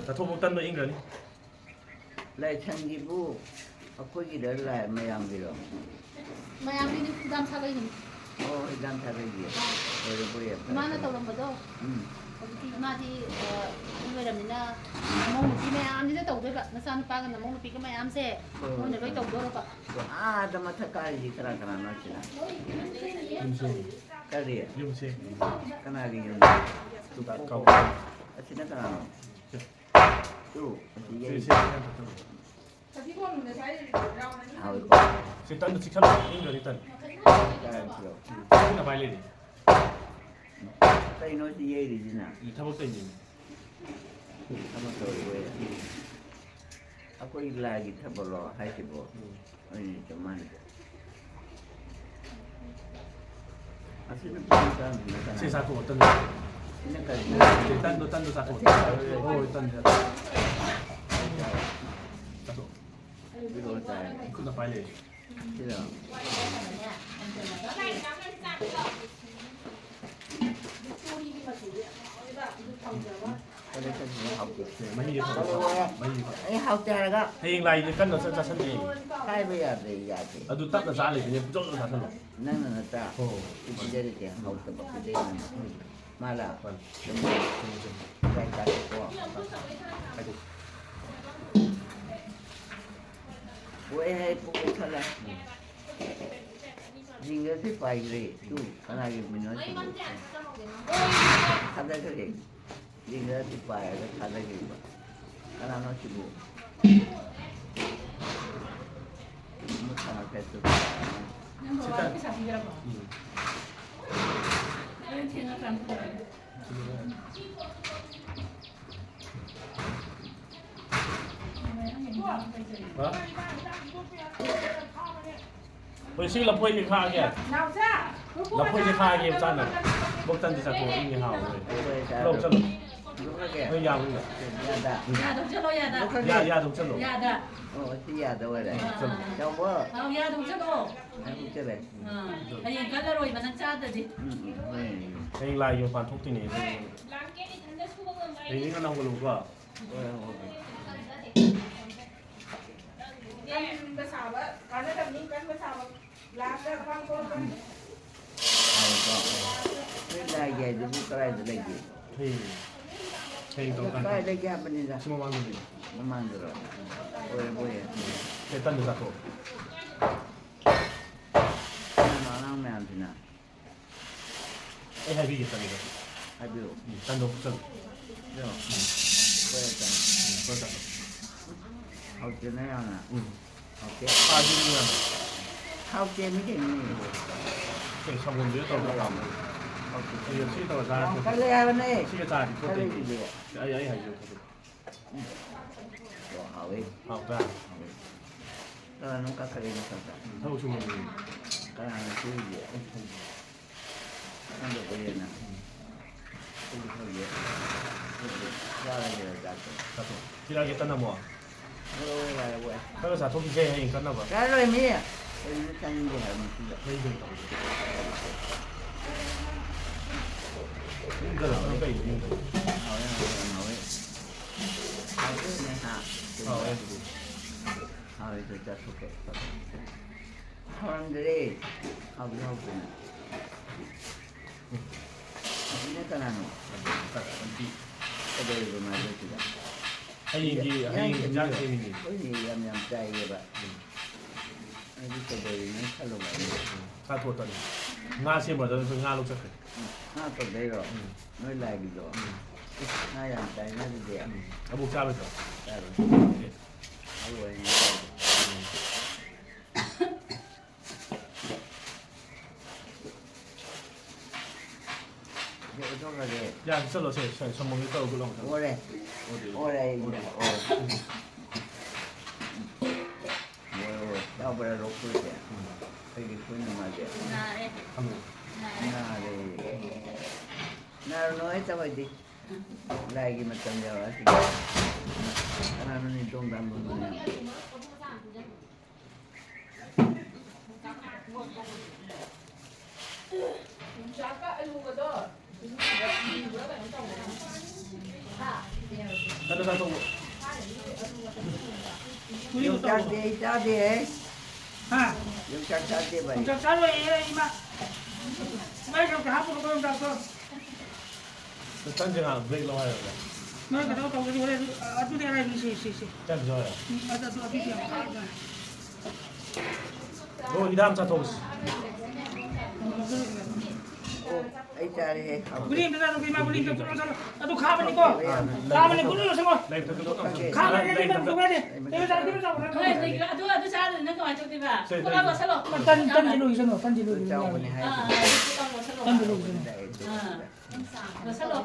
ꯆꯥꯊꯣꯛꯐꯧ ꯇꯟꯗꯣ ꯏꯪꯈ꯭ꯔꯅꯤ꯫ ꯂꯥꯏꯁꯪꯒꯤꯕꯨ ꯑꯩꯈꯣꯏꯒꯤꯔ ꯂꯥꯏ ꯃꯌꯥꯝꯒꯤꯔꯣ? ꯃꯌꯥꯝꯒꯤꯅꯤ, ꯍꯤꯗꯥꯝ ꯁꯥꯒꯩꯒꯤꯅꯤ꯫ ꯑꯣ, ꯍꯤꯗꯥꯝ ꯁꯥꯒꯩꯒꯤ꯫ ꯑꯣꯏꯔꯕꯣ, ꯌꯥꯝ ꯐꯔꯦ, ꯏꯃꯥꯅ ꯐꯔꯦ꯫ ꯇꯧꯔꯝꯕꯗꯣ꯫ ꯎꯝ꯫ ꯍꯧꯖꯤꯛꯇꯤ ꯏꯃꯥꯗꯤ, ꯑ, ꯑꯍꯜ ꯑꯣꯏꯔꯕꯅꯤꯅ ꯅꯃꯧ ꯅꯨꯄꯤ ꯃꯌꯥꯝꯁꯤꯗ ꯇꯧꯗꯣꯏꯕ, ꯅꯆꯥꯅꯨꯄꯥꯒ ꯅꯃꯧ ꯅꯨꯄꯤꯒ ꯃꯌꯥꯝꯁꯦ ꯃꯣꯏꯅ ꯂꯣꯏ ꯇꯧꯗꯣꯔꯕ꯫ ꯑꯥꯗ ꯃꯊꯛ ꯀꯥꯔꯤꯁꯤ ꯀꯅꯥ ꯀꯅꯥꯅꯣ ꯑꯁꯤꯅ? ꯌꯨꯝꯁꯦ꯫ ꯀꯔꯤ? ꯌꯨꯝꯁꯦ꯫ ꯀꯅꯥꯒꯤ ꯌꯨꯝ? ꯀꯧ꯫ ꯑꯁꯤꯅ ꯀꯅꯥꯅꯣ? ꯇꯨ, ꯑꯁꯤ ꯁꯤ, ꯌꯩ꯫ ꯁꯤ, ꯁꯤ, ꯁꯤ꯫ ꯍꯥꯎꯏꯀꯣ? ꯁꯤ ꯇꯟꯗ ꯆꯤꯛꯁꯜꯂꯣ, ꯏꯪꯗ꯭ꯔꯗꯤ ꯇꯟ꯫ ꯀꯥꯏꯗꯅꯣ? ꯁꯤꯅ ꯄꯥꯏ ꯂꯩꯔꯤ꯫ ꯀꯩꯅꯣ ꯁꯤ ꯌꯩꯔꯤꯁꯤꯅ? ꯁꯤ ꯊꯕꯛ ꯇꯧꯔꯤꯅꯦ꯫ ꯊꯕꯛ ꯇꯧꯔꯤꯕꯣꯏꯔꯦ꯫ ꯑꯩꯈꯣꯏ ꯂꯥꯏꯒꯤ ꯊꯕꯛꯂꯣ ꯍꯥꯏꯁꯤꯕꯣ? ꯎꯝ꯫ ꯍꯣꯏꯅꯦ, ꯆꯞ ꯃꯥꯟꯅꯩ꯫ ꯑꯁꯤꯅ ꯄꯨꯡ ꯇꯔꯥꯃꯥꯊꯣꯏ ꯅꯠꯇꯅ꯫ ꯁꯤ ꯆꯥꯊꯣꯛꯑꯣ, ꯇꯟꯗꯣ꯫ ꯁꯤꯅ ꯀꯔꯤꯅꯣ? ꯁꯤ ꯇꯟꯗꯣ, ꯇꯟꯗꯣ ꯆꯥꯊꯣꯛꯑꯣ꯫ ꯑꯁꯤ ꯆꯥꯔꯣꯏ꯫ ꯍꯣꯏ, ꯍꯣꯏ, ꯇꯟꯗꯣ ꯆꯥꯊꯣꯛꯑꯣ꯫ ꯆꯥꯊꯣꯛꯑꯣ꯫ ꯄꯤꯔꯛꯑꯣ ꯆꯥꯔꯒꯦ꯫ ꯈꯨꯠꯅ ꯄꯥꯏ ꯂꯩ꯫ ꯁꯤꯔꯣ? ꯃꯍꯤꯁꯦ ꯐꯕ, ꯃꯍꯤꯁꯦ ꯐꯕ꯫ ꯑꯩ ꯍꯥꯎꯇꯦ ꯍꯥꯏꯔꯒ꯫ ꯍꯌꯦꯡ ꯂꯥꯏꯒꯤ ꯀꯟꯅ ꯆꯠ ꯆꯥꯁꯟꯒꯦ꯫ ꯍꯥꯏꯕ ꯌꯥꯗꯦ, ꯌꯥꯗꯦ꯫ ꯑꯗꯨ ꯇꯞꯅ ꯆꯥ ꯂꯩꯕꯅꯦ, ꯄꯨꯡꯆꯣꯞ ꯆꯣꯞ ꯆꯥꯁꯜꯂꯣ꯫ ꯅꯪꯅ ꯅꯠꯇ꯭ꯔꯥ? ꯍꯣꯏ, ꯍꯣꯏ꯫ ꯁꯤ ꯄꯤꯖꯔꯤꯁꯦ ꯍꯥꯎꯇꯕ ꯄꯤꯖꯩ ꯅꯪ꯫ ꯃꯥꯂꯥ꯫ ꯃꯥꯅꯤ꯫ ꯆꯨꯝꯃꯦ꯫ ꯆꯨꯝꯃꯦ, ꯆꯨꯝꯃꯦ꯫ ꯀꯥꯏ ꯆꯥꯔꯦꯀꯣ? ꯍꯥꯏꯗꯤ꯫ ꯍꯣꯏ, ꯍꯦ, ꯄꯨꯛ ꯄꯨꯊꯠꯂꯦ꯫ ꯖꯤꯡꯒꯁꯦ ꯄꯥꯏꯈ꯭ꯔꯦ꯫ ꯇꯨ, ꯀꯅꯥꯒꯤ ꯃꯤꯅꯣ ꯁꯤꯕꯨ? ꯊꯥꯗꯈ꯭ꯔꯦ꯫ ꯖꯤꯡꯒꯁꯦ ꯄꯥꯏꯔꯒ ꯊꯥꯗꯈ꯭ꯔꯤꯕ꯫ ꯀꯅꯥꯅꯣ ꯁꯤꯕꯨ? ꯑꯃꯨꯛ ꯊꯥꯡꯒꯠꯈ꯭ꯔꯦ ꯇꯨ꯫ ꯅꯪ ꯕꯕꯥꯗ ꯄꯩꯁꯥ ꯄꯤꯈ꯭ꯔꯕꯣ? ꯎꯝ꯫ ꯍꯣꯔꯦꯟ ꯊꯦꯡꯉꯀꯥꯟꯗ ꯄꯨꯔꯛꯑꯒꯦ꯫ ꯍꯥ? ꯍꯣꯏ, ꯁꯤ ꯂꯐꯣꯏꯁꯦ ꯈꯥꯛꯑꯒꯦ꯫ ꯂꯐꯣꯏꯁꯦ ꯈꯥꯛꯑꯒꯦ, ꯆꯥꯅꯕ꯫ ꯕꯣꯛꯇꯟꯁꯦ ꯆꯥꯊꯣꯛꯑꯣ, ꯏꯪꯉꯦ, ꯍꯥꯎꯋꯦ꯫ ꯂꯧ ꯆꯠꯂꯣ꯫ ꯅꯣꯏ ꯌꯥꯕ꯭ꯔꯣ? ꯌꯥꯗ꯫ ꯌꯥꯗꯧ ꯆꯠꯂꯣ, ꯌꯥꯗ꯫ ꯌꯥ-, ꯌꯥꯗꯧ ꯆꯠꯂꯣ꯫ ꯌꯥꯗ꯫ ꯑꯣ, ꯁꯤ ꯌꯥꯗ ꯑꯣꯏꯔꯦ꯫ ꯑꯥ, ꯑꯥ, ꯑꯥ꯫ ꯆꯥꯎꯕ꯫ ꯑꯥꯎ, ꯌꯥꯗꯧ ꯆꯠꯂꯣ꯫ ꯅꯪ ꯆꯠꯂꯦ꯫ ꯑꯥ, ꯍꯌꯦꯡ ꯀꯜꯂꯔꯣꯏꯕ ꯅꯪ ꯆꯥꯗ꯭ꯔꯗꯤ꯫ ꯎꯝ, ꯎꯝ, ꯍꯣꯏ꯫ ꯍꯌꯦꯡ ꯂꯥꯏꯒꯤ ꯃꯄꯥꯟ ꯊꯣꯛꯇꯣꯏꯅꯦ꯫ ꯍꯌꯦꯡꯗꯤ ꯉꯟꯅ ꯍꯧꯒꯠꯂꯛꯎꯀꯣ꯫ ꯍꯣꯏ, ꯍꯣꯏ, ꯍꯣꯏ꯫ ꯀꯟꯕ ꯁꯥꯕ ꯀꯥꯟꯅꯗꯕꯅꯤ, ꯀꯟꯕ ꯁꯥꯕ꯫ ꯒ꯭ꯂꯥꯁꯇ ꯈ꯭ꯋꯥꯡ ꯀꯣꯟꯕ꯫ ꯍꯥꯏꯀꯣ꯫ ꯅꯣꯏ ꯂꯥꯏꯒꯤ ꯍꯥꯏꯗꯨꯕꯨ ꯀꯗꯥꯏꯗ ꯂꯩꯒꯦ? ꯍꯌꯦꯡ ꯍꯌꯦꯡ ꯇꯧꯔꯀꯥꯟꯗ꯫ ꯀꯥꯏꯗꯒꯤ ꯍꯥꯞꯄꯅꯤꯗ? ꯁꯤ ꯃꯃꯥꯡꯗꯅꯦ꯫ ꯃꯃꯥꯡꯗꯔꯣ? ꯑꯣꯏꯔꯕꯣꯏꯔꯦ꯫ ꯁꯦ, ꯇꯟꯗꯣ ꯆꯥꯊꯣꯛꯑꯣ꯫ ꯀꯅꯥꯅꯣ ꯑꯉꯥꯡ ꯃꯌꯥꯝꯁꯤꯅ? ꯑꯩ ꯍꯥꯏꯕꯤꯒꯦ, ꯇꯟꯗꯣ꯫ ꯍꯥꯏꯕꯤꯔꯛꯑꯣ꯫ ꯎꯝ, ꯇꯟꯗꯣ ꯐꯨꯠꯆꯜꯂꯣ꯫ ꯁꯤꯔꯣ? ꯎꯝ꯫ ꯍꯣꯏ, ꯇꯟ꯫ ꯎꯝ, ꯐꯨꯠꯆꯜꯂꯣ꯫ ꯍꯥꯎꯇꯦꯅ ꯌꯥꯝꯅ꯫ ꯎꯝ꯫ ꯍꯥꯎꯇꯦ꯫ ꯄꯥꯗꯤ ꯌꯥꯝ ꯍꯥꯎꯇꯦ, ꯃꯤ ꯀꯩꯅꯣꯅꯦ꯫ ꯀꯩ ꯁꯪꯒꯣꯝꯗꯨꯗ ꯇꯧꯔꯒ ꯍꯥꯎꯕꯅꯦ꯫ ꯍꯥꯎꯇꯦ꯫ ꯑꯩ ꯁꯤ ꯇꯧꯔ ꯆꯥꯔꯒꯦ꯫ ꯌꯥꯝ ꯀꯜꯂꯦ ꯍꯥꯏꯕꯅꯦ꯫ ꯁꯤꯒ ꯆꯥꯔꯗꯤ ꯊꯣꯠꯇꯣꯏꯅꯦ꯫ ꯀꯜꯂꯤꯗꯨꯗꯤ꯫ ꯑꯩ, ꯑꯩ ꯍꯥꯏꯖꯦ ꯊꯣꯠꯇꯣꯏꯅꯦ꯫ ꯎꯝ꯫ ꯑꯣ, ꯍꯥꯎꯋꯦ꯫ ꯍꯥꯎꯕ꯭ꯔꯥ? ꯍꯥꯎꯋꯦ꯫ ꯀꯅꯥꯅꯣ ꯀꯥꯈꯠꯂꯛꯏ ꯃꯊꯛꯇ? ꯎꯝ, ꯊꯕꯛ ꯁꯨꯕ ꯃꯤ꯫ ꯀꯅꯥꯅꯣ ꯁꯨꯔꯤꯁꯦ? ꯈꯪꯗꯕ ꯍꯦꯟꯅ꯫ ꯎꯝ꯫ ꯑꯩꯁꯨ ꯈꯪꯗꯦ꯫ ꯑꯩꯁꯨ ꯆꯥꯔꯒꯦ ꯆꯥꯛꯇꯣ꯫ ꯆꯥꯊꯣꯛ꯫ ꯊꯤꯔꯛꯑꯒꯦ ꯇꯟ ꯑꯃꯨꯛ꯫ ꯍꯣꯏ, ꯍꯣꯏ, ꯌꯥꯔꯦ, ꯍꯣꯏ꯫ ꯈꯔ ꯆꯥꯊꯣꯛꯈꯤꯁꯦ ꯍꯌꯦꯡ ꯀꯟꯅꯕ꯫ ꯆꯥꯔꯣꯏꯃꯤ꯫ ꯀꯩꯅꯣ ꯆꯥꯅꯤꯡꯗꯦ ꯍꯥꯏꯕ ꯃꯁꯤꯗ꯫ ꯃꯩ ꯀꯩ ꯇꯧꯔꯒꯦ? ꯌꯨꯝꯗ ꯂꯩꯕꯅ ꯀꯩꯅꯣ ꯌꯨꯝꯗ? ꯍꯥꯎꯋꯦ, ꯍꯥꯎꯋꯦ, ꯌꯥꯝ ꯍꯥꯎꯋꯦ꯫ ꯍꯥꯎꯋꯦ, ꯍꯥꯎꯋꯦ꯫ ꯍꯥꯎꯋꯦ, ꯑꯗꯨꯗꯤ꯫ ꯍꯥꯎꯋꯦ, ꯑꯗꯨ ꯆꯥꯊꯣꯛꯀꯦ꯫ ꯍꯥꯎꯔꯝꯗ꯭ꯔꯦ꯫ ꯍꯥꯎꯗꯤ ꯍꯥꯎꯇꯦꯅ꯫ ꯎꯝ꯫ ꯑꯁꯤꯅ ꯀꯅꯥꯅꯣ? ꯑꯟꯇꯤ꯫ ꯀꯩꯗꯧꯔꯤꯕ ꯃꯥꯁꯦ ꯁꯤꯗ? ꯍꯌꯦꯡꯒꯤ, ꯏꯟꯖꯥꯡ ꯍꯌꯦꯡꯒꯤ ꯏꯟꯖꯥꯡ ꯁꯦꯝꯃꯤꯔꯣ? ꯁꯦꯝꯃꯤꯅꯤ꯫ ꯑꯩꯈꯣꯏꯗꯤ ꯌꯥꯝ ꯌꯥꯝ ꯆꯥꯏꯌꯦꯕ꯫ ꯎꯝ꯫ ꯑꯩꯗꯤ ꯀꯩꯗꯧꯔꯤꯅꯣ ꯈꯜꯂꯨꯕ ꯑꯩꯅ꯫ ꯎꯝ꯫ ꯆꯥꯊꯣꯛꯑꯣ ꯇꯟ꯫ ꯉꯥ ꯁꯦꯝꯕꯗ ꯉꯥ ꯂꯧ ꯆꯠꯈ꯭ꯔꯦ꯫ ꯎꯝ꯫ ꯉꯥ ꯇꯧꯗꯣꯏꯔꯣ? ꯎꯝ꯫ ꯅꯣꯏ ꯂꯥꯏꯒꯤꯗꯣ? ꯎꯝ꯫ ꯏꯁ, ꯉꯥ ꯌꯥꯝ ꯆꯥꯏꯅ ꯑꯗꯨꯗꯤ꯫ ꯎꯝ꯫ ꯑꯕꯣꯛ ꯆꯥꯔꯣꯏꯗ꯭ꯔꯣ? ꯆꯥꯔꯣꯏ꯫ ꯑꯦ꯫ ꯃꯔꯨ ꯑꯣꯏꯅ ꯆꯥꯔꯣꯏ꯫ ꯎꯝ꯫ ꯁꯤ ꯑꯣꯟꯊꯣꯛꯈ꯭ꯔꯒꯦ꯫ ꯌꯥꯔꯦ, ꯆꯠꯂꯣ, ꯁꯦ, ꯁꯦ, ꯁꯪꯒꯣꯝꯗꯣ ꯇꯧꯔꯒ ꯂꯥꯎ, ꯆꯠꯂꯣ꯫ ꯑꯣꯔꯦ꯫ ꯑꯣꯗꯦ, ꯑꯣꯗꯦ꯫ ꯑꯣꯔꯦ, ꯑꯩ ꯑꯣꯗꯦ꯫ ꯑꯣꯔꯦ꯫ ꯑꯣꯔꯦ, ꯑꯣꯔꯦ꯫ ꯌꯥꯎꯕ꯭ꯔꯥ ꯂꯣꯛ ꯈꯨꯔꯤꯁꯦ? ꯎꯝ꯫ ꯑꯩꯒꯤ ꯈꯨꯔꯤ ꯃꯥꯁꯦ꯫ ꯅꯥꯔꯦ꯫ ꯊꯝꯃꯣ꯫ ꯅꯥꯔꯦ꯫ ꯅꯥꯔꯦ꯫ ꯅꯥꯔꯨꯅꯨ, ꯑꯩ ꯇꯧꯔꯗꯤ꯫ ꯂꯥꯏꯒꯤ ꯃꯇꯝ ꯌꯧꯔꯛꯑꯁꯤꯗ꯫ ꯀꯅꯥꯅꯣ ꯅꯤꯡꯊꯧ ꯇꯥꯡꯕ ꯃꯌꯥꯝ? ꯌꯣꯡꯆꯥꯛꯀ ꯑꯂꯨꯒꯗꯣ ꯀꯩꯅꯣ ꯇꯧꯕ꯭ꯔꯥ? ꯍꯥ? ꯆꯠꯂꯣ, ꯆꯠꯂꯣ꯫ ꯌꯣꯡꯆꯥꯛꯇꯤ ꯑꯩ ꯆꯥꯗꯦꯍꯦ꯫ ꯍꯥ? ꯌꯣꯡꯆꯥꯛ ꯆꯥꯗꯦꯕ ꯑꯩ꯫ ꯌꯣꯡꯆꯥꯛ ꯆꯥꯔꯣꯏꯌꯦ, ꯏꯃꯥ꯫ ꯏꯃꯥ, ꯌꯣꯡꯆꯥꯛ ꯍꯥꯞꯄꯨꯅꯨꯀꯣ, ꯌꯣꯡꯆꯥꯛꯇꯣ꯫ ꯇꯟꯁꯦ ꯉꯥꯏꯍꯥꯛ ꯕ꯭ꯔꯦꯛ ꯂꯧ ꯍꯥꯏꯔꯕ꯭ꯔꯥ? ꯅꯣꯏ ꯀꯩꯅꯣ ꯇꯧꯕꯗꯤ ꯍꯣꯔꯦꯟ ꯑꯗꯨ, ꯑꯗꯨꯗꯤ ꯑꯔꯥꯏꯕꯅꯤ, ꯁꯤ, ꯁꯤ, ꯁꯤ꯫ ꯇꯟꯁꯨ ꯍꯥꯏꯔꯣ? ꯎꯝ, ꯑꯗꯨ, ꯑꯗꯨ, ꯑꯗꯨꯗꯤ ꯌꯥꯝ ꯍꯥꯎꯕꯅꯦ꯫ ꯍꯣ, ꯍꯤꯗꯥꯛ ꯑꯃ ꯆꯥꯊꯣꯛꯁꯤ꯫ ꯑꯩ ꯆꯥꯔꯦꯍꯦ꯫ ꯒꯨꯂꯤ ꯑꯝꯇ ꯆꯥꯊꯣꯛꯀꯦ, ꯏꯃꯥ, ꯒꯨꯂꯤ ꯑꯝꯇ ꯄꯨꯔꯛꯑꯣ, ꯆꯠꯂꯣ꯫ ꯑꯗꯨ ꯈꯥꯕꯅꯤꯀꯣ꯫ ꯈꯥꯕꯅꯤ, ꯒꯨꯂꯤ ꯂꯣꯏꯁꯜꯂꯣ꯫ ꯂꯩ ꯃꯊꯛꯇ ꯂꯣꯏ ꯊꯝꯃꯦ꯫ ꯈꯥꯕꯅꯤ, ꯂꯩ ꯂꯩ ꯃꯊꯛꯇ ꯂꯣꯏ ꯊꯝꯃꯦ꯫ ꯂꯩ ꯃꯊꯛꯇ ꯂꯣꯏ ꯊꯝꯃꯦ꯫ ꯍꯣꯏ, ꯂꯩ, ꯑꯗꯨ, ꯑꯗꯨ ꯆꯥꯗ꯭ꯔꯗꯤ ꯅꯪ ꯀꯃꯥꯏꯅ ꯇꯧꯗꯣꯏꯕ? ꯁꯦ, ꯄꯨꯂꯞ ꯂꯣꯏꯁꯜꯂꯣ꯫ ꯆꯥꯎꯕꯅꯦ ꯑꯥ, ꯍꯥꯏꯁꯦ꯫ ꯑꯥ, ꯑꯗꯨ ꯄꯨꯂꯞ ꯂꯣꯏꯁꯜꯂꯣ꯫ ꯑꯥ, ꯂꯣꯏꯁꯜꯂꯣ꯫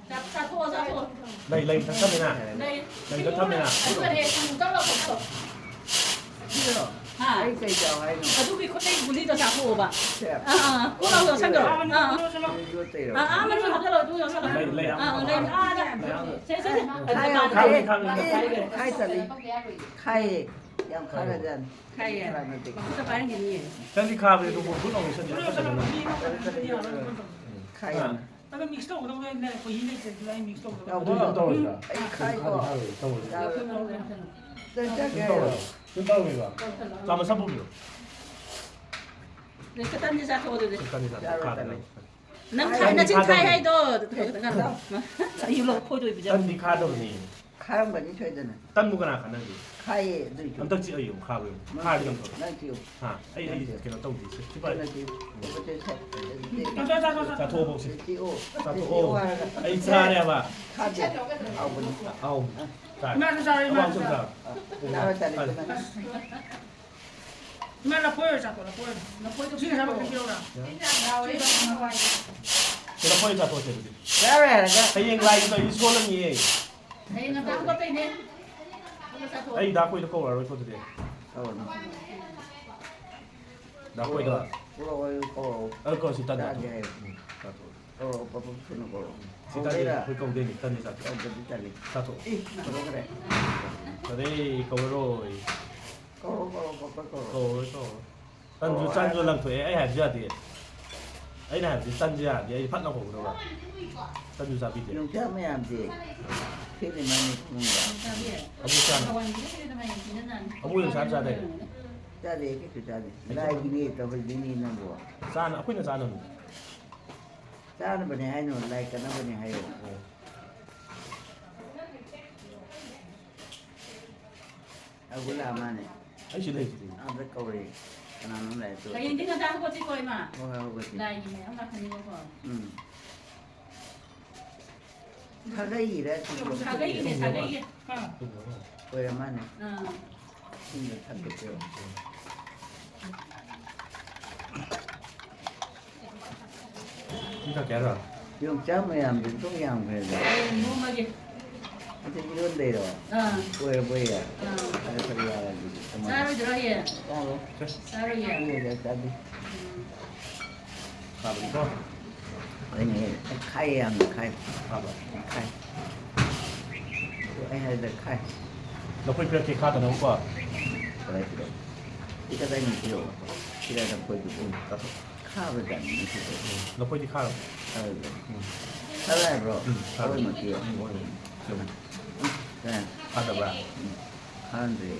ꯆꯥ-, ꯆꯥꯊꯣꯛꯑꯣ, ꯆꯥꯊꯣꯛꯑꯣ꯫ ꯂꯩ, ꯂꯩ ꯃꯊꯛꯇ ꯊꯝꯃꯦꯅ꯫ ꯂꯩ꯫ ꯂꯩꯗꯣ ꯊꯝꯃꯦꯅ꯫ ꯑꯗꯨꯒꯅꯦ, ꯁꯤꯡꯖꯨ ꯇꯧꯔ ꯂꯧꯊꯣꯛꯑꯣ꯫ ꯁꯤꯔꯣ? ꯍꯥ? ꯑꯩ ꯀꯩ ꯆꯥꯎ ꯍꯥꯏꯅꯣ? ꯑꯗꯨꯒꯤ ꯈꯨꯠꯇꯩ ꯒꯨꯂꯤꯗꯣ ꯆꯥꯊꯣꯛꯑꯣꯕ꯫ ꯁꯦ꯫ ꯑꯥ, ꯑꯥ, ꯀꯣꯛ ꯂꯥꯎ ꯌꯣꯠꯁꯟꯈ꯭ꯔꯣ꯫ ꯑꯥ, ꯑꯥ꯫ ꯑꯗꯨ ꯇꯩꯔꯣ? ꯑꯥ, ꯑꯥ, ꯃꯅꯨꯡ ꯍꯥꯞꯆꯜꯂꯣ, ꯑꯗꯨ ꯌꯣꯠꯁꯜꯂꯣ꯫ ꯂꯩ, ꯂꯩ꯫ ꯑꯥ, ꯑꯥ, ꯂꯩ꯫ ꯑꯥ, ꯑꯥ, ꯁꯦ, ꯁꯦ, ꯁꯦ꯫ ꯑꯗꯨ ꯈꯥꯏ ꯀꯥꯏ ꯌꯥꯝ ꯀꯥꯏ ꯈꯥꯏ꯫ ꯀꯥꯏ ꯀꯥꯏ꯫ ꯈꯥꯏ ꯆꯠꯂꯤ꯫ ꯈꯥꯏꯌꯦ꯫ ꯌꯥꯝ ꯈꯥꯔꯖꯥꯠꯅꯤ꯫ ꯈꯥꯏꯌꯦ꯫ ꯈꯔ ꯅꯠꯇꯦ꯫ ꯃꯈꯨꯠꯇ ꯄꯥꯏꯔꯝꯈꯤꯅꯤꯌꯦ꯫ ꯈꯤꯇꯪꯗꯤ ꯈꯥꯕꯅꯦ, ꯑꯗꯨꯕꯨ ꯕꯨꯠ ꯂꯥꯎꯅ ꯁꯠ ꯁꯠ ꯁꯠ ꯁꯠ꯫ ꯈꯔ ꯈꯔ ꯈꯔ꯫ ꯈꯥꯏ ꯌꯥꯝꯅ꯫ ꯑꯗꯣ ꯃꯤꯛꯁ ꯇꯧꯒꯗꯧꯕꯅꯦ, ꯈꯣꯏꯍꯤ ꯂꯩꯇ꯭ꯔꯗꯤ ꯑꯩ ꯃꯤꯛꯁ ꯇꯧꯒꯗꯧꯕꯅꯦ꯫ ꯇꯧꯕ꯭ꯔꯣ? ꯑꯗꯨꯝ ꯇꯧꯔꯣꯏꯗ꯭ꯔꯥ? ꯑꯩ ꯈꯥꯏꯀꯣ꯫ ꯇꯧꯔꯣꯏ, ꯇꯧꯔꯣꯏ꯫ ꯆꯥꯛ ꯆꯥꯛ ꯑꯗꯨꯝ ꯆꯥꯔꯣ꯫ ꯇꯧꯔꯣꯏ꯫ ꯑꯗꯨꯝ ꯇꯧꯔꯣꯏꯕ꯫ ꯆꯥ ꯃꯁꯥ ꯄꯨꯕꯤꯌꯣ꯫ ꯅꯪ ꯈꯤꯇꯪꯗꯤ ꯆꯥꯊꯣꯛꯑꯣ ꯑꯗꯨꯗꯤ꯫ ꯈꯤꯇꯪꯗꯤ ꯆꯥꯊꯣꯛꯑꯣ꯫ ꯆꯥꯔꯣꯏ, ꯈꯥꯗꯅ꯫ ꯆꯥꯔꯣꯏ꯫ ꯅꯪ ꯈꯥꯏ ꯅꯆꯤꯟ ꯈꯥꯏ ꯍꯥꯏꯗꯣ꯫ ꯑꯗꯨ ꯈꯛꯇ ꯉꯥꯡꯉꯣ꯫ ꯑꯩ ꯂꯧ ꯈꯣꯏꯗꯣꯏꯕꯤꯗ꯫ ꯇꯟꯗꯤ ꯈꯥꯗꯕꯅꯤ꯫ ꯈꯥꯔꯝꯒꯅꯤ ꯁꯣꯏꯗꯅ꯫ ꯇꯟꯕꯨ ꯀꯅꯥ ꯈꯥꯅꯒꯦ? ꯈꯥꯏꯌꯦ ꯑꯗꯨꯏꯁꯨ꯫ ꯑꯝꯇ ꯆꯤꯛꯑ ꯌꯦꯡꯉꯨ, ꯈꯥꯕ꯭ꯔꯥ ꯌꯦꯡꯉꯨ꯫ ꯈꯥꯔꯗꯤ ꯀꯩꯅꯣ ꯇꯧꯔꯣ꯫ ꯅꯪ ꯆꯤꯛꯎ꯫ ꯍꯥ? ꯑꯩ, ꯑꯩ ꯀꯩꯅꯣ ꯇꯧꯗꯦ꯫ ꯁꯦ, ꯁꯤ ꯄꯥꯏ꯫ ꯅꯪ ꯆꯤꯛꯎ꯫ ꯆꯥ, ꯆꯥ, ꯆꯥ, ꯆꯥ꯫ ꯆꯥꯊꯣꯛꯑꯣ, ꯁꯦ꯫ ꯆꯤꯛꯎ꯫ ꯆꯥꯊꯣꯛꯑꯣ꯫ ꯆꯤꯛꯎ ꯍꯥꯏꯔꯒ꯫ ꯑꯩ ꯆꯥꯔꯦꯕ꯫ ꯈꯥꯗꯦ꯫ ꯍꯥꯎꯕꯅꯤ꯫ ꯑꯧ꯫ ꯆꯥꯔꯦ꯫ ꯏꯃꯥꯁꯨ ꯆꯥꯔꯦ, ꯏꯃꯥꯁꯨ ꯑꯋꯥꯡꯁꯨ ꯆꯥꯔꯦ꯫ ꯆꯥꯔꯦ꯫ ꯆꯥꯔꯣ, ꯆꯥꯔꯦ, ꯆꯥꯔꯦ꯫ ꯆꯥꯔꯦ꯫ ꯏꯃꯥ ꯂꯐꯣꯏ ꯑꯣꯏꯅ ꯆꯥꯊꯣꯛ, ꯂꯐꯣꯏ ꯑꯣꯏꯅ꯫ ꯂꯐꯣꯏꯗꯣ ꯁꯤ ꯉꯁꯥꯏ ꯃꯈꯜ ꯄꯤꯔꯛꯎꯔꯥ? ꯁꯤ ꯂꯐꯣꯏ ꯆꯥꯊꯣꯛꯑꯁꯦ ꯑꯗꯨꯗꯤ꯫ ꯆꯥꯔꯣ ꯌꯥꯔꯦꯗ꯫ ꯍꯌꯦꯡ ꯂꯥꯏꯒꯤ ꯇꯧꯔꯗꯤ ꯁꯣꯜꯂꯅꯤꯌꯦ꯫ ꯍꯌꯦꯡ ꯉꯟꯇꯥ ꯍꯧꯒꯠꯇꯣꯏꯅꯦ꯫ ꯑꯗꯨꯒ ꯆꯥꯊꯣꯛꯑꯣ꯫ ꯑꯩ ꯗꯥ ꯀꯣꯏꯗ ꯀꯧꯔꯛꯑꯔꯣꯏꯀꯣ ꯑꯗꯨꯗꯤ꯫ ꯀꯧꯔꯣ꯫ ꯗꯥ ꯀꯣꯏꯗ꯫ ꯀꯧꯔꯣ, ꯀꯧꯔꯣ꯫ ꯑꯗꯨ ꯀꯧꯔꯣ, ꯁꯤ ꯇꯟ ꯆꯥꯒꯦ ꯆꯥꯊꯣꯛꯑꯣ꯫ ꯍꯥꯏꯌꯨ꯫ ꯎꯝ, ꯆꯥꯊꯣꯛꯑꯣ꯫ ꯀꯧꯔꯣ, ꯄꯞ ꯄꯞ ꯊꯨꯅ ꯀꯧꯔꯣ꯫ ꯁꯤ ꯇꯟꯗꯤ ꯑꯩꯈꯣꯏ ꯀꯧꯗꯣꯏꯅꯤ, ꯇꯟꯗꯤ ꯆꯥꯊꯣꯛꯑꯣ꯫ ꯀꯧꯗꯗꯤ ꯇꯜꯂꯤ꯫ ꯆꯥꯊꯣꯛꯑꯣ꯫ ꯏ, ꯀꯧꯔꯛꯈ꯭ꯔꯦ꯫ ꯑꯗꯩ ꯀꯧꯔꯔꯣꯏ꯫ ꯀꯧꯔꯣ, ꯀꯧꯔꯣ, ꯄꯞ ꯄꯞ ꯀꯧꯔꯣ꯫ ꯀꯧꯔꯣꯏ, ꯀꯧꯔꯣꯏ꯫ ꯇꯟꯁꯨ ꯆꯥꯟꯁꯨ ꯂꯪꯊꯣꯛꯑꯦ, ꯑꯩ ꯍꯥꯏꯕꯁꯨ ꯌꯥꯗꯦ꯫ ꯑꯩꯅ ꯍꯥꯏꯕꯗꯤ ꯇꯟꯁꯨ ꯌꯥꯗꯦ, ꯑꯩ ꯐꯠ ꯂꯪꯍꯧꯒꯗꯧꯕ꯫ ꯇꯟꯁꯨ ꯆꯥꯕꯤꯗꯦ꯫ ꯌꯣꯡꯆꯥꯛ ꯃꯌꯥꯝꯗꯤ ꯐꯦꯠꯂꯤ ꯃꯥꯅꯤ ꯈꯣꯡꯗ꯫ ꯑꯃꯨꯛ ꯆꯥꯅ꯫ ꯑꯃꯨꯛ ꯌꯣꯡꯆꯥꯛ ꯆꯥꯗꯦ꯫ ꯆꯥꯗꯦ, ꯀꯩꯁꯨ ꯆꯥꯗꯦ꯫ ꯂꯥꯏꯒꯤꯅꯦ ꯇꯧꯍꯜꯂꯤꯅꯦ ꯅꯪꯕꯨ꯫ ꯆꯥꯅ-, ꯑꯩꯈꯣꯏꯅ ꯆꯥꯅꯕꯅꯤ꯫ ꯆꯥꯅꯕꯅꯦ ꯍꯥꯏꯅꯣ, ꯂꯥꯏ ꯀꯠꯅꯕꯅꯦ ꯍꯥꯏꯌꯣ꯫ ꯑꯒꯨꯂꯥ ꯃꯥꯅꯦ꯫ ꯑꯩ ꯁꯤ ꯂꯩꯁꯤꯗꯤ꯫ ꯑꯥꯗ ꯀꯧꯔꯦ꯫ ꯀꯅꯥꯅꯣꯝ ꯂꯥꯛꯑꯦ ꯇꯨ꯫ ꯍꯌꯦꯡꯗꯤ ꯉꯟꯇꯥ ꯍꯧꯒꯠꯁꯤꯀꯣ, ꯏꯃꯥ꯫ ꯍꯣꯏ, ꯍꯣꯏ, ꯍꯧꯒꯠꯁꯤ꯫ ꯂꯥꯏꯒꯤ ꯃꯌꯥꯝ ꯂꯥꯛꯀꯅꯤꯕꯀꯣ꯫ ꯎꯝ꯫ ꯁꯥꯒꯩꯒꯤꯔ ꯁꯤꯕꯨ? ꯁꯥꯒꯩꯒꯤꯅꯦ, ꯁꯥꯒꯩꯒꯤ꯫ ꯑꯣꯏꯔ ꯃꯥꯅꯦ꯫ ꯑꯥ꯫ ꯏꯁꯤꯡꯗ ꯊꯛꯀꯦ ꯇꯧꯔꯣ꯫ ꯏꯁꯤꯡ ꯊꯛꯀꯦ ꯍꯥꯏꯔꯣ? ꯌꯣꯡꯆꯥꯛ ꯃꯌꯥꯝꯗꯨ ꯑꯗꯨꯝ ꯌꯥꯝꯈ꯭ꯔꯦꯗ꯫ ꯍꯌꯦꯡ ꯅꯣꯡꯃꯒꯤ꯫ ꯑꯗꯨ ꯏꯔꯣꯟꯗꯣꯏꯔꯣ? ꯑꯥ꯫ ꯑꯣꯏꯔꯕꯣꯏ ꯌꯥ꯫ ꯑꯥ꯫ ꯐꯔꯦ, ꯐꯔꯦ, ꯌꯥꯔꯦ ꯑꯗꯨꯗꯤ꯫ ꯀꯃꯥꯏꯅ? ꯆꯥꯔꯣꯏꯗ꯭ꯔꯣ ꯍꯌꯦꯡ? ꯆꯥꯔꯣꯏ꯫ ꯆꯥꯔꯣꯏꯌꯦ? ꯆꯥꯔꯣꯏ, ꯆꯥꯗꯦ꯫ ꯎꯝ꯫ ꯐꯕꯅꯤꯀꯣ? ꯍꯣꯏꯅꯦ, ꯈꯥꯏꯌꯦ, ꯌꯥꯝꯅ ꯈꯥꯏ꯫ ꯐꯕ꯫ ꯈꯥꯏ꯫ ꯑꯗꯨ ꯑꯩ ꯍꯥꯏꯗ ꯈꯥꯏ꯫ ꯂꯐꯣꯏ ꯄꯤꯔꯛꯀꯦ, ꯈꯥꯗꯅꯕꯀꯣ꯫ ꯀꯗꯥꯏ ꯄꯤꯔꯛꯑꯣ? ꯁꯤ ꯀꯗꯥꯏꯅꯣ ꯄꯤꯔꯛꯑꯣ꯫ ꯁꯤꯗ ꯂꯐꯣꯏꯗꯨꯕꯨ꯫ ꯎꯝ, ꯆꯥꯊꯣꯛ꯫ ꯈꯥꯕ ꯖꯥꯠꯅꯤ ꯁꯤꯗꯤ꯫ ꯎꯝ, ꯂꯐꯣꯏꯗꯤ ꯈꯥꯔꯕ? ꯈꯥꯔꯕ꯫ ꯎꯝ꯫ ꯈꯥꯔꯕ ꯍꯥꯏꯕ꯭ꯔꯣ? ꯎꯝ, ꯈꯥꯔꯕ꯫ ꯂꯐꯣꯏꯃꯛꯇꯤ꯫ ꯎꯝ, ꯎꯝ, ꯎꯝ꯫ ꯎꯝ꯫ ꯀꯅꯥ? ꯈꯥꯗꯕ꯭ꯔꯥ? ꯎꯝ꯫ ꯈꯪꯗ꯭ꯔꯦ꯫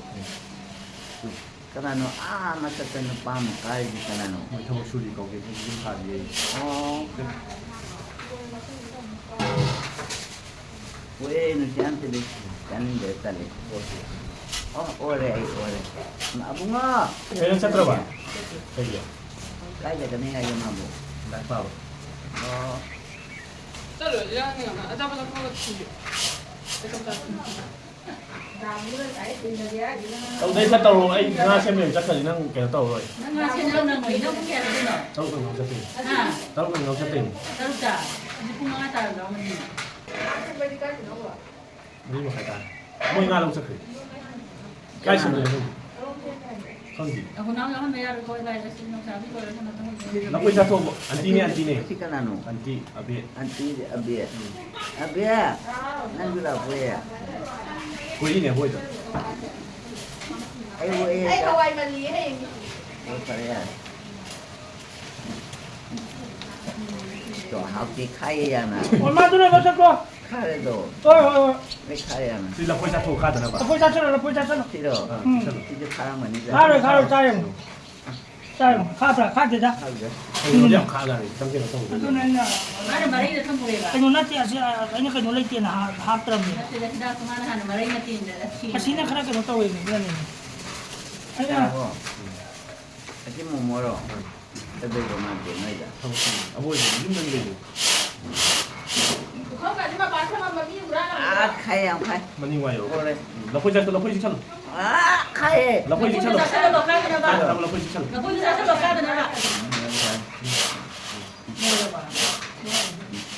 ꯎꯝ꯫ ꯀꯅꯥꯅꯣ ꯑꯥ ꯃꯊꯛꯇ ꯅꯨꯄꯥ ꯑꯃ ꯀꯥꯔꯤꯁꯤ ꯀꯅꯥꯅꯣ? ꯃꯣꯏ ꯊꯕꯛ ꯁꯨꯔꯤ ꯀꯧꯒꯦ, ꯌꯨꯝ ꯁꯥꯔꯤꯌꯦ꯫ ꯑꯣ꯫ ꯍꯣꯏ, ꯅꯨꯡꯁꯤ ꯌꯥꯝ ꯊꯤꯜꯂꯤ꯫ ꯆꯥꯅꯤꯡꯗ꯭ꯔꯦ, ꯇꯜꯂꯤ꯫ ꯑꯣ, ꯑꯣꯔꯦ, ꯑꯩ ꯑꯣꯔꯦ꯫ ꯑꯕꯨꯡꯉꯣ! ꯀꯩꯅꯣ ꯆꯠꯇ꯭ꯔꯕ? ꯀꯩꯒꯤ? ꯀꯥꯏ ꯆꯠꯀꯅꯤ ꯍꯥꯏꯒꯦ ꯃꯥꯕꯨ? ꯂꯥꯏꯔꯤꯛ ꯄꯥꯕ꯫ ꯑꯣ꯫ ꯆꯠꯂꯣꯏꯁꯦ, ꯌꯥꯅꯤ, ꯑꯆꯥꯄꯣꯠ ꯆꯥꯊꯣꯛꯑꯒ ꯊꯤꯒꯦ꯫ ꯇꯧꯗꯩ ꯈꯔ ꯇꯧꯔꯣ, ꯑꯩ ꯉꯥ ꯁꯦꯝꯕ ꯑꯣꯏꯅ ꯆꯠꯈ꯭ꯔꯗꯤ ꯅꯪ ꯀꯩꯅꯣ ꯇꯧꯔꯔꯣꯏ꯫ ꯅꯪ ꯉꯥ ꯁꯦꯝꯕ ꯅꯪꯉꯣꯏ, ꯅꯪ ꯄꯨꯡ ꯀꯌꯥꯗ ꯆꯠꯇꯣꯏꯅꯣ? ꯇꯔꯨꯛꯇ ꯉꯥ ꯆꯠꯇꯣꯏꯅꯤ꯫ ꯍꯥ? ꯇꯔꯨꯛꯇ ꯉꯥ ꯆꯠꯇꯣꯏꯅꯤ꯫ ꯇꯔꯨꯛꯇ? ꯑꯗꯨꯗꯤ ꯄꯨꯡ ꯃꯉꯥ ꯇꯥꯔꯝꯗꯧꯔꯝꯃꯅꯤ꯫ ꯃꯔꯤ ꯃꯈꯥꯏ ꯇꯥꯔꯦ꯫ ꯃꯣꯏ ꯉꯥ ꯂꯧ ꯆꯠꯈ꯭ꯔꯦ꯫ ꯀꯥꯏ ꯁꯦꯝꯗꯣꯏꯅꯣ ꯈꯪꯗꯦ꯫ ꯈꯪꯗꯦ꯫ ꯑꯩꯈꯣꯏ ꯅꯥꯎ ꯌꯥꯎꯍꯟꯕ ꯌꯥꯔꯣꯏꯀꯣ, ꯂꯥꯏ ꯂꯥꯏꯁꯨ ꯅꯨꯡꯁꯥꯕꯤ ꯂꯣꯏꯔꯒ ꯅꯠꯇꯅ ꯍꯧꯖꯤꯛ꯫ ꯂꯐꯣꯏ ꯆꯥꯊꯣꯛꯑꯣ꯫ ꯑꯟꯇꯤꯅꯦ, ꯑꯟꯇꯤꯅꯦ꯫ ꯁꯤ ꯀꯅꯥꯅꯣ? ꯑꯟꯇꯤ, ꯑꯕꯦ꯫ ꯑꯟꯇꯤ ꯑꯕꯦ꯫ ꯎꯝ꯫ ꯑꯕꯦ, ꯅꯪꯁꯨ ꯂꯥꯛꯄ ꯌꯥꯏ꯫ ꯀꯣꯏꯔꯤꯅꯦ ꯑꯩꯈꯣꯏꯗꯣ꯫ ꯑꯩ ꯍꯣꯏ ꯑꯩ ꯍꯋꯥꯏ ꯃꯜꯂꯤꯌꯦ ꯍꯌꯦꯡꯗꯤ꯫ ꯑꯣ, ꯐꯔꯦ, ꯌꯥꯔꯦ꯫ ꯇꯣ, ꯍꯥꯎꯇꯦ, ꯈꯥꯏꯌꯦ ꯌꯥꯝꯅ꯫ ꯑꯣ, ꯃꯥꯗꯨꯅ ꯂꯧ ꯆꯠꯈ꯭ꯔꯣ꯫ ꯈꯥꯔꯦꯗꯣ꯫ ꯍꯣꯏ, ꯍꯣꯏ, ꯍꯣꯏ꯫ ꯂꯣꯏ ꯈꯥꯔꯦ ꯌꯥꯝꯅ꯫ ꯁꯤ ꯂꯐꯣꯏ ꯆꯥꯊꯣꯛ ꯈꯥꯗꯅꯕ꯫ ꯂꯐꯣꯏ ꯆꯥꯁꯤꯜꯂꯣ, ꯂꯐꯣꯏ ꯆꯥꯁꯤꯜꯂꯣ꯫ ꯁꯤꯔꯣ? ꯎꯝ꯫ ꯁꯤꯁꯨ ꯈꯥꯔꯝꯒꯅꯤꯗ꯫ ꯈꯥꯔꯣꯏ, ꯈꯥꯔꯣꯏ, ꯆꯥ ꯌꯦꯡꯉꯣ꯫ ꯆꯥ ꯌꯦꯡꯉꯣ꯫ ꯈꯥꯕ꯭ꯔꯥ? ꯈꯥꯗꯦꯗ꯫ ꯈꯥꯗꯦ꯫ ꯀꯩꯅꯣꯗꯤ ꯌꯥꯝ ꯈꯥꯖꯥꯠꯅꯤ, ꯈꯤꯇꯪ ꯀꯩꯅꯣ ꯇꯧꯕꯗ꯫ ꯑꯗꯨꯅ ꯑꯩꯅ ꯃꯥꯅ ꯃꯔꯩꯗ ꯊꯝꯃꯨꯔꯦꯕ꯫ ꯀꯩꯅꯣ ꯅꯠꯇꯦ, ꯑꯁꯤ, ꯑꯩꯅ ꯀꯩꯅꯣ ꯂꯩꯇꯦꯅ ꯍꯥ-, ꯍꯥꯞꯇ꯭ꯔꯕꯅꯦ꯫ ꯅꯠꯇꯦꯗ, ꯍꯤꯗꯥꯛꯇꯣ ꯃꯥꯅ ꯍꯥꯟꯅ ꯃꯔꯩ ꯃꯇꯦꯟꯗ ꯊꯤꯔꯦ꯫ ꯑꯁꯤꯅ ꯈꯔ ꯀꯩꯅꯣ ꯇꯧꯋꯦ, ꯑꯗꯨꯅꯅꯦ꯫ ꯑꯩꯅ ꯌꯥꯔꯕꯣ? ꯑꯁꯤ ꯃꯣꯃꯣꯔꯣ? ꯀꯩꯗꯧꯕ ꯃꯥꯟꯗꯦ ꯅꯣꯏꯗ? ꯊꯕꯛ ꯁꯨꯕ꯫ ꯑꯕꯣꯏꯗꯤ ꯌꯨꯝꯗꯅꯤ ꯀꯩꯅꯣ꯫ ꯄꯨꯈꯝꯒꯁꯦ ꯃꯄꯥꯟ ꯊꯝꯃꯝꯕ ꯃꯤ ꯍꯨꯔꯥꯜꯂꯝꯃꯦ꯫ ꯑꯥ, ꯈꯥꯏ ꯌꯥꯝ ꯈꯥꯏ꯫ ꯃꯅꯤꯡ ꯋꯥꯏ ꯌꯧꯔꯣ꯫ ꯍꯣꯔꯦ꯫ ꯂꯐꯣꯏ ꯆꯥꯁꯤꯜꯂꯣ, ꯂꯐꯣꯏ ꯆꯤꯛꯁꯜꯂꯣ꯫ ꯑꯥ, ꯈꯥꯏꯌꯦ꯫ ꯂꯐꯣꯏ ꯆꯤꯛꯁꯜꯂꯣ꯫ ꯆꯥꯁꯤꯜꯂꯣ, ꯀꯥꯏꯗꯅꯕ꯫ ꯀꯥꯏꯗꯅꯕ ꯂꯐꯣꯏ ꯆꯤꯛꯁꯜꯂꯣ꯫ ꯂꯐꯣꯏꯗꯨ ꯆꯥꯁꯤꯜꯂꯣ, ꯀꯥꯏꯗꯅꯕ꯫ ꯂꯣꯏꯔꯕ?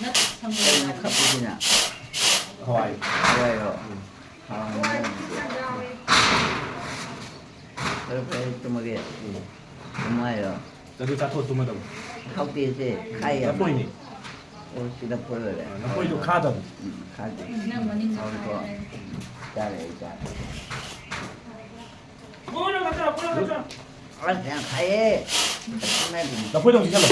ꯅꯠ-, ꯁꯪꯒꯣꯝ꯫ ꯀꯩꯅꯣ ꯈꯞꯄꯤꯁꯤꯅ? ꯍꯋꯥꯏ꯫ ꯍꯋꯥꯏꯔꯣ? ꯎꯝ꯫ ꯍꯥꯎꯔꯝꯒꯅꯤ ꯑꯗꯨꯗꯤ꯫ ꯐꯔꯦ, ꯐꯔꯦ, ꯑꯩ ꯇꯨꯝꯃꯒꯦ꯫ ꯎꯝ꯫ ꯇꯨꯝꯃꯣ ꯍꯥꯏꯔꯣ? ꯑꯗꯨ ꯆꯥꯊꯣꯛꯑ ꯇꯨꯝꯃꯗꯕꯅꯤ꯫ ꯍꯥꯎꯇꯦꯁꯦ, ꯈꯥꯏ ꯌꯥꯝ꯫ ꯂꯐꯣꯏꯅꯤ꯫ ꯑꯣ, ꯁꯤ ꯂꯐꯣꯏ ꯑꯣꯏꯔꯦ꯫ ꯑ, ꯂꯐꯣꯏꯗꯣ ꯈꯥꯗꯕꯅꯤ꯫ ꯎꯝ, ꯈꯥꯗꯦ꯫ ꯅꯪ ꯃꯅꯤꯡꯗ ꯍꯥꯎꯋꯤꯀꯣ? ꯈꯥꯏ ꯍꯥꯏ꯫ ꯆꯥꯔꯦ, ꯑꯩ ꯆꯥꯔꯦ꯫ ꯑꯁ, ꯌꯥꯝ ꯈꯥꯏꯌꯦ꯫ ꯂꯐꯣꯏꯗꯣ ꯑꯃꯨꯛ ꯆꯤꯛꯁꯜꯂꯣ꯫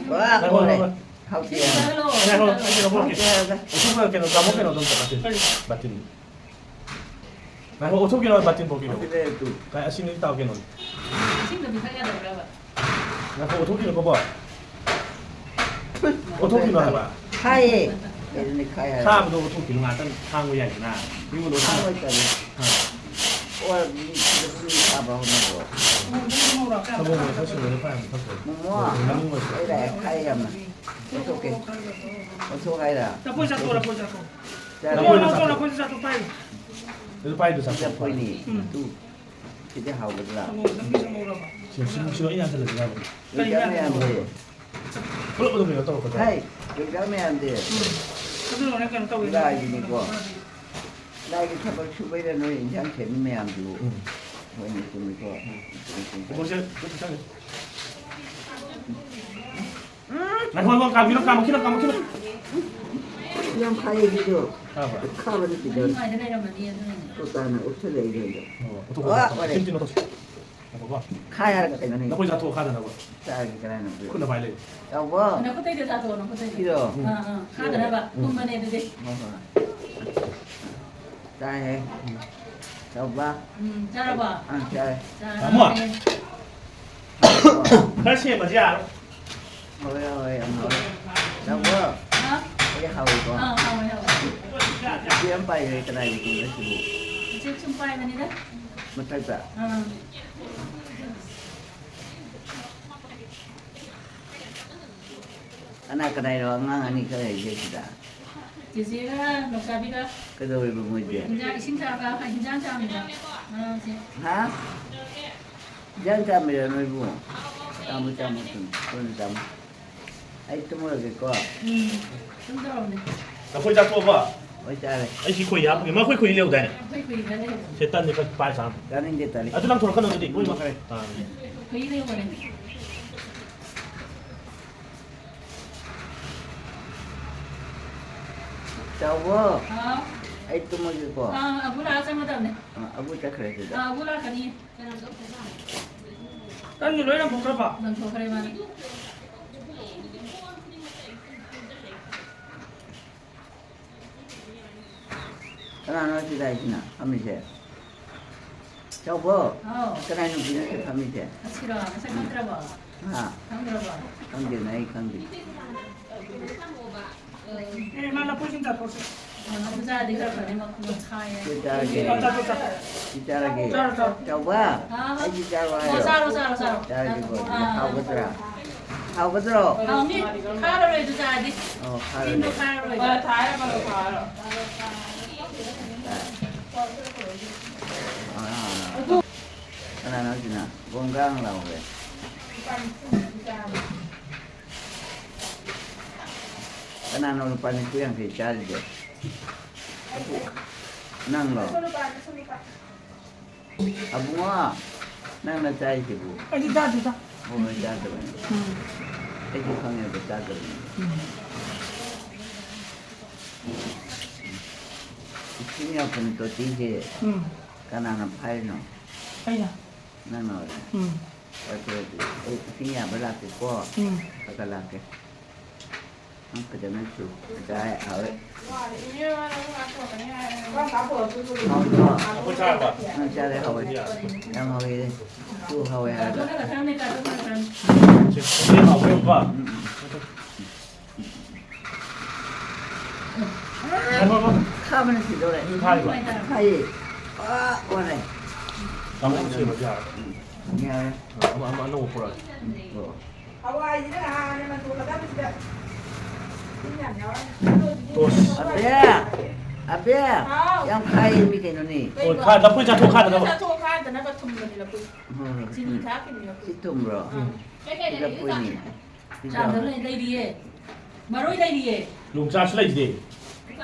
ꯄꯨꯔꯥ ꯉꯥꯏꯈꯣ, ꯀꯣꯜꯂꯦ꯫ ꯉꯥꯏꯈꯣ꯫ ꯍꯥꯎꯇꯦ ꯌꯥꯝꯅ꯫ ꯉꯥꯏꯈꯣ, ꯑꯩ ꯀꯩꯅꯣ ꯄꯨꯔꯛꯀꯦ꯫ ꯍꯥꯎꯇꯦ ꯍꯥꯏꯔꯒ꯫ ꯏꯁꯤꯡ ꯄꯨꯔꯛꯀꯦ, ꯇꯥꯃꯣ ꯀꯩꯅꯣꯗꯣ ꯑꯝꯇ, ꯕꯥꯇꯤꯟ꯫ ꯕꯥꯇꯤꯟ꯫ ꯉꯥꯏꯈꯣ, ꯑꯣꯠꯊꯣꯛꯈꯤꯅꯣ, ꯕꯥꯇꯤꯟ ꯄꯣꯔꯛꯈꯤꯅꯣ꯫ ꯑꯁꯤꯗ ꯇꯨ꯫ ꯉꯥꯏ-, ꯑꯁꯤꯅꯗꯤ ꯇꯥꯎ ꯀꯩꯅꯣꯅꯦ꯫ ꯏꯁꯤꯡꯗ ꯄꯤꯊꯛ ꯌꯥꯗꯕ꯭ꯔꯕ? ꯉꯥꯏꯈꯣ, ꯑꯣꯠꯊꯣꯛꯈꯤꯅꯣ, ꯕꯣꯕꯣ꯫ ꯑꯣꯠꯊꯣꯛꯈꯤꯅꯣ ꯍꯥꯏꯕ꯫ ꯈꯥꯏꯌꯦ꯫ ꯀꯩꯅꯣꯅꯦ ꯈꯥꯏ ꯍꯥꯏꯕ? ꯈꯥꯕꯗꯣ ꯑꯣꯠꯊꯣꯛꯈꯤꯅꯣ, ꯉꯥꯛꯇꯪ ꯈꯥꯡꯕ ꯌꯥꯏꯗꯅ꯫ ꯃꯤꯉꯣꯟꯗ ꯑꯣꯠꯊꯣꯛꯈꯤꯅꯣ꯫ ꯈꯥꯡꯉꯣꯏ ꯇꯧꯔꯤ꯫ ꯑꯥ꯫ ꯑꯣ, ꯃꯤ ꯁꯤꯗ ꯃꯤ ꯈꯥꯕ ꯍꯧꯅꯕ꯭ꯔꯣ? ꯁꯪꯒꯣꯝ ꯑꯣꯏꯔꯁꯨ ꯁꯤꯡꯗꯣꯏꯅ ꯐꯥꯏ ꯑꯃ ꯊꯛꯈ꯭ꯔꯦ꯫ ꯃꯣꯃꯣ, ꯂꯣꯏ ꯂꯥꯛꯑꯦ, ꯈꯥꯏ ꯌꯥꯝꯅ꯫ ꯑꯣꯠꯊꯣꯛꯀꯦ꯫ ꯑꯣꯠꯊꯣꯛ ꯍꯥꯏꯔ? ꯂꯐꯣꯏ ꯆꯥꯊꯣꯛ, ꯂꯐꯣꯏ ꯆꯥꯊꯣꯛ꯫ ꯆꯥꯔꯦ꯫ ꯂꯐꯣꯏ ꯆꯥꯊꯣꯛ, ꯂꯐꯣꯏ ꯆꯥꯊꯣꯛ, ꯄꯥꯏ꯫ ꯑꯗꯨ ꯄꯥꯏꯗꯨ ꯆꯥꯊꯣꯛ꯫ ꯂꯐꯣꯏꯅꯤ꯫ ꯎꯝ꯫ ꯇꯨ꯫ ꯁꯤꯗꯤ ꯍꯥꯎꯒꯗ꯭ꯔꯥ? ꯁꯪꯒꯣꯝ ꯈꯤꯇꯪꯗꯤ ꯆꯥꯍꯧꯔꯕ? ꯁꯤ, ꯁꯤ, ꯁꯤ ꯂꯣꯏ ꯌꯥꯟꯁꯤꯜꯂꯁꯤ ꯍꯥꯏꯕ꯫ ꯀꯔꯤ ꯌꯥꯟꯁꯤꯜꯂꯣ? ꯄꯨꯂꯞ ꯑꯗꯨꯝ ꯀꯩꯅꯣ ꯇꯧꯔꯛꯀꯗ꯭ꯔꯥ? ꯍꯥꯏ, ꯌꯣꯡꯆꯥꯛ ꯃꯌꯥꯝꯗꯤ꯫ ꯎꯝ꯫ ꯑꯗꯨꯅ ꯍꯣꯔꯦꯟ ꯀꯩꯅꯣ ꯇꯧꯋꯦ꯫ ꯂꯥꯏꯒꯤꯅꯤꯀꯣ꯫ ꯂꯥꯏꯒꯤ ꯊꯕꯛ ꯁꯨꯕꯩꯔ ꯅꯣꯏ ꯏꯟꯁꯥꯡ ꯁꯦꯝꯃꯤ ꯃꯌꯥꯝꯗꯨꯕꯨ? ꯎꯝ꯫ ꯍꯣꯏꯅꯦ, ꯆꯨꯝꯃꯤꯀꯣ꯫ ꯎꯝ꯫ ꯆꯨꯝꯃꯤ, ꯆꯨꯝꯃꯤ꯫ ꯏꯕꯣꯛꯁꯦ, ꯈꯨꯠ ꯄꯤꯁꯜꯂꯦ꯫ ꯎꯝ꯫ ꯉꯥꯏꯈꯣ, ꯉꯥꯏꯈꯣ, ꯀꯥꯝꯈꯤꯅꯨ, ꯀꯥꯝꯈꯤꯅꯨ, ꯀꯥꯝꯈꯤꯅꯨ꯫ ꯌꯥꯝ ꯈꯥꯏꯌꯦ ꯑꯗꯨꯗꯣ꯫ ꯈꯥꯕ꯭ꯔꯥ? ꯈꯥꯕ ꯅꯠꯇꯦꯗ꯫ ꯅꯨꯡꯉꯥꯏꯗ ꯂꯩꯔꯝꯃꯅꯤ ꯑꯗꯨꯅꯅꯦ꯫ ꯇꯣꯇꯥꯅ ꯎꯞꯁꯜꯂꯛꯏꯗꯣ꯫ ꯑꯣ, ꯑꯣꯊꯣꯛ, ꯑꯣ, ꯑꯣꯊꯣꯛ, ꯑꯣꯔꯦ꯫ ꯆꯤꯟ, ꯆꯤꯟ ꯑꯣꯊꯣꯛ꯫ ꯉꯥꯏꯈꯣꯀꯣ꯫ ꯈꯥꯏ ꯍꯥꯏꯔꯒ ꯀꯩꯅꯣꯅꯦ꯫ ꯂꯐꯣꯏ ꯆꯥꯊꯣꯛꯑꯣ, ꯈꯥꯗꯅꯕ꯫ ꯆꯥꯔꯒꯦ, ꯀꯅꯥꯅꯣ? ꯈꯨꯠꯅ ꯄꯥꯏ ꯂꯩ꯫ ꯌꯥꯎꯕꯣ꯫ ꯅꯈꯨꯠꯇꯩꯗ ꯆꯥꯊꯣꯛꯑꯣ, ꯅꯈꯨꯠꯇꯩꯗ꯫ ꯁꯤꯔꯣ? ꯑꯥ, ꯑꯥ, ꯈꯥꯗꯅꯕ꯫ ꯎꯝ꯫ ꯀꯨꯝꯕꯅꯦ ꯑꯗꯨꯗꯤ꯫ ꯍꯣꯏ, ꯍꯣꯏ꯫ ꯆꯥꯏꯍꯦ꯫ ꯎꯝ꯫ ꯆꯥꯎꯕ꯫ ꯎꯝ, ꯆꯥꯔꯕꯣ? ꯑꯥ, ꯆꯥꯔꯦ꯫ ꯆꯥꯔꯦ꯫ ꯇꯥꯃꯣ꯫ ꯈꯔ ꯁꯦꯝꯕꯁꯦ ꯌꯥꯔꯣꯏ꯫ ꯍꯥꯎꯋꯦ, ꯍꯥꯎꯋꯦ, ꯌꯥꯝ ꯍꯥꯎꯋꯦ꯫ ꯆꯥꯎꯕꯣ? ꯍꯥ? ꯑꯩ ꯍꯥꯎꯋꯦꯀꯣ? ꯑꯥ, ꯍꯥꯎꯋꯦ, ꯍꯥꯎꯋꯦ꯫ ꯏꯆꯦ ꯑꯃ ꯄꯥꯏꯈ꯭ꯔꯦ, ꯀꯅꯥꯒꯤ ꯀꯣꯡꯅꯣ ꯁꯤꯕꯨ? ꯏꯆꯦ ꯁꯨꯝ ꯄꯥꯏꯕꯅꯤꯗ꯫ ꯃꯊꯛꯇ? ꯑꯥ꯫ ꯀꯅꯥ ꯀꯅꯥꯏꯅꯣ ꯑꯉꯥꯡ ꯑꯅꯤ ꯈꯔ ꯂꯩꯔꯤꯁꯦ ꯁꯤꯗ? ꯆꯦꯆꯦꯒ ꯅꯥꯎꯆꯥꯕꯤꯒ꯫ ꯀꯩꯗꯧꯔꯤꯕ ꯃꯣꯏꯗꯤ? ꯍꯤꯟꯖꯥꯡ, ꯏꯁꯤꯡ ꯆꯥꯕ, ꯍꯤꯟꯖꯥꯡ ꯆꯥꯕꯅꯤꯗ꯫ ꯑꯉꯥꯡꯁꯦ꯫ ꯍꯥ? ꯍꯤꯟꯖꯥꯡ ꯆꯥꯃꯤꯔ ꯅꯣꯏꯕꯨ? ꯆꯥꯃꯣ, ꯆꯥꯃꯣ, ꯆꯥꯃꯣ꯫ ꯀꯣꯟꯅ ꯆꯥꯃꯣ꯫ ꯑꯩ ꯇꯨꯝꯃꯨꯔꯒꯦꯀꯣ꯫ ꯎꯝ꯫ ꯇꯨꯝꯗꯧꯔꯕꯅꯦ꯫ ꯂꯐꯣꯏ ꯆꯥꯊꯣꯛꯑꯕ? ꯍꯣꯏ, ꯆꯥꯔꯦ꯫ ꯑꯩ ꯁꯤ ꯈꯣꯏꯍꯤ ꯍꯥꯞꯄꯒꯦ꯫ ꯃꯈꯣꯏ ꯈꯣꯏꯍꯤ ꯂꯩꯍꯧꯗꯥꯏꯅꯦ? ꯑꯩꯈꯣꯏ ꯈꯣꯏꯍꯤꯒ ꯂꯩꯍꯧꯕꯅꯦ꯫ ꯁꯦ, ꯇꯟꯁꯦ ꯈꯔ ꯄꯥꯏ ꯆꯥꯔꯝꯃꯣ꯫ ꯆꯥꯅꯤꯡꯗꯦ, ꯇꯜꯂꯤ꯫ ꯑꯗꯨ ꯂꯪꯊꯣꯔꯛꯀꯅꯣ ꯑꯗꯨꯗꯤ꯫ ꯂꯣꯏꯅꯃꯛ꯫ ꯇꯨꯝꯃꯣ ꯈꯔ꯫ ꯑꯥ꯫ ꯈꯣꯏꯍꯤ ꯂꯩꯍꯧꯕꯅꯦ꯫ ꯆꯥꯎꯕꯣ꯫ ꯍꯥꯎ꯫ ꯑꯩ ꯇꯨꯝꯃꯒꯦꯀꯣ꯫ ꯑꯥ, ꯑꯕꯨ ꯂꯥꯛꯑ ꯆꯪꯒꯗꯕꯅꯦ꯫ ꯑꯥ, ꯑꯕꯨ ꯆꯠꯈ꯭ꯔꯦ ꯁꯤꯗ꯫ ꯑꯥ, ꯑꯕꯨ ꯂꯥꯛꯀꯅꯤ꯫ ꯅꯪꯒꯤ ꯂꯣꯏ ꯂꯪꯊꯣꯛꯈ꯭ꯔꯕ? ꯂꯪꯊꯣꯛꯈ꯭ꯔꯦ ꯃꯥꯅ꯫ ꯀꯅꯥꯅꯣ ꯁꯤꯗ ꯍꯥꯏꯁꯤꯅ ꯐꯝꯃꯤꯁꯦ? ꯆꯥꯎꯕꯣ? ꯍꯥꯎ꯫ ꯀꯅꯥꯏ ꯅꯨꯄꯤꯅꯣ ꯁꯤ ꯐꯝꯃꯤꯁꯦ? ꯑꯁꯤꯔꯣ? ꯃꯁꯛ ꯈꯪꯗ꯭ꯔꯕꯣ? ꯍꯥ? ꯈꯪꯗ꯭ꯔꯕꯣ? ꯈꯪꯗꯦꯅ, ꯑꯩ ꯈꯪꯗꯦ꯫ ꯑꯦ, ꯃꯥ ꯂꯐꯣꯏꯁꯤꯡ ꯆꯥꯊꯣꯛꯁꯤ꯫ ꯑ, ꯂꯐꯨ ꯆꯥꯔꯗꯤ ꯈꯔ ꯐꯅꯤ, ꯃꯈꯣꯡꯗꯣ ꯈꯥꯏꯌꯦ꯫ ꯁꯤ ꯆꯥꯔꯒꯦ꯫ ꯑ, ꯆꯥꯊꯣꯛ, ꯆꯥꯊꯣꯛ꯫ ꯁꯤ ꯆꯥꯔꯒꯦ꯫ ꯆꯥꯔꯣ, ꯆꯥꯔꯣ꯫ ꯆꯥꯎꯕ? ꯍꯥꯎ꯫ ꯑꯩꯁꯤ ꯆꯥꯔꯣ ꯑꯣ, ꯍꯥꯏꯔꯣ? ꯆꯥꯔꯣ, ꯆꯥꯔꯣ, ꯆꯥꯔꯣ꯫ ꯆꯥꯔꯒꯦꯀꯣ꯫ ꯑꯥ꯫ ꯍꯥꯎꯒꯗ꯭ꯔꯥ? ꯍꯥꯎꯒꯗ꯭ꯔꯣ? ꯍꯥꯎꯅꯤ꯫ ꯈꯥꯔꯔꯣꯏ ꯑꯗꯨ ꯆꯥꯔꯗꯤ꯫ ꯑꯣ, ꯈꯥꯔꯔꯣꯏ꯫ ꯆꯤꯟꯗꯣ ꯈꯥꯔꯔꯣꯏ꯫ ꯍꯣꯏ, ꯊꯥꯔꯒ ꯊꯥꯔꯣ꯫ ꯑꯥ꯫ ꯀꯅꯥꯅꯣ ꯍꯧꯖꯤꯛꯅ ꯒꯣꯡꯒꯥꯡ ꯂꯥꯎꯔꯦ? ꯀꯅꯥꯅꯣ ꯂꯨꯄꯥ ꯅꯤꯐꯨ ꯌꯥꯡꯈꯩ ꯆꯥꯔꯤꯁꯦ? ꯅꯪꯂꯣ? ꯑꯕꯨꯡꯉꯣ, ꯅꯪꯅ ꯆꯥꯏꯁꯤꯕꯨ? ꯑꯩꯗꯤ ꯆꯥꯗꯦꯗ꯫ ꯍꯣꯏ, ꯍꯣꯏ, ꯆꯥꯗꯕꯅꯤ꯫ ꯎꯝ꯫ ꯑꯩꯁꯨ ꯈꯪꯉꯦꯕ, ꯆꯥꯗꯕꯅꯤ꯫ ꯎꯝ꯫ ꯏꯁꯤꯡ ꯌꯥꯎꯐꯝ ꯇꯣꯇꯤꯁꯦ ꯎꯝ꯫ ꯀꯅꯥꯅ ꯐꯥꯏꯔꯤꯅꯣ? ꯑꯩꯅ꯫ ꯅꯪꯅ ꯑꯣꯏꯔꯦ? ꯎꯝ꯫ ꯍꯣꯏ, ꯐꯔꯦ ꯑꯗꯨꯗꯤ꯫ ꯑꯩ ꯏꯁꯤꯡ ꯌꯥꯕ ꯂꯥꯛꯀꯦꯀꯣ꯫ ꯎꯝ꯫ ꯈꯔ ꯈꯔ ꯂꯥꯛꯀꯦ꯫ ꯐꯖꯅ ꯆꯨ꯫ ꯆꯥꯏ, ꯍꯥꯎꯋꯦ꯫ ꯍꯥꯎꯕ꯭ꯔꯣ? ꯅꯪ ꯆꯥꯔꯦ, ꯍꯥꯎꯋꯦ꯫ ꯌꯥꯝ ꯍꯥꯎꯋꯦ꯫ ꯆꯨ ꯍꯥꯎꯋꯦ ꯍꯥꯏꯔꯒ꯫ ꯆꯦ, ꯍꯥꯎꯋꯦ, ꯎꯄꯥ꯫ ꯎꯝ, ꯎꯝ꯫ ꯈꯥꯕꯅ ꯁꯤꯗꯧꯔꯦ꯫ ꯎꯝ, ꯈꯥꯏꯕ꯫ ꯈꯥꯏꯌꯦ꯫ ꯑꯥ, ꯋꯥꯔꯦ꯫ ꯇꯥꯃꯣ ꯁꯦꯝꯃꯁꯨ ꯌꯥꯔꯦ꯫ ꯎꯝ, ꯌꯥꯔꯦ꯫ ꯑꯃ, ꯑꯃ ꯑꯅꯧꯕ ꯄꯨꯔꯛꯑꯒꯦ꯫ ꯎꯝ, ꯄꯨꯔꯛꯑꯣ꯫ ꯍꯋꯥꯏꯁꯤꯅ ꯍꯥꯟꯅ ꯃꯟꯊꯣꯛꯀꯗꯕꯁꯤꯗ ꯇꯤꯟ ꯌꯥꯝ ꯌꯥꯎꯔꯝꯃꯦ꯫ ꯇꯣꯁ꯫ ꯑꯕꯦ! ꯑꯕꯦ! ꯍꯥꯎ꯫ ꯌꯥꯝ ꯈꯥꯏꯌꯦ ꯃꯤ ꯀꯩꯅꯣꯅꯦ꯫ ꯑꯣ, ꯈꯥ-, ꯂꯐꯣꯏ ꯆꯥꯊꯣꯛ ꯈꯥꯗꯅꯕ꯫ ꯆꯥꯊꯣꯛ ꯈꯥꯗꯅꯕ ꯊꯨꯝꯕꯅꯤ ꯂꯐꯣꯏ꯫ ꯍꯣꯏ, ꯍꯣꯏ, ꯆꯤꯅꯤ ꯎꯝ꯫ ꯊꯥꯛꯈꯤꯕꯅꯤ ꯂꯐꯣꯏ꯫ ꯁꯤ ꯊꯨꯝꯕ꯭ꯔꯣ? ꯎꯝ꯫ ꯁꯤ ꯂꯐꯣꯏꯅꯦ꯫ ꯆꯥꯝꯗ ꯂꯩ-, ꯂꯩꯔꯤꯌꯦ꯫ ꯃꯔꯣꯏ ꯂꯩꯔꯤꯌꯦ꯫ ꯌꯣꯡꯆꯥꯛꯁꯨ ꯂꯩꯁꯤꯗꯤ꯫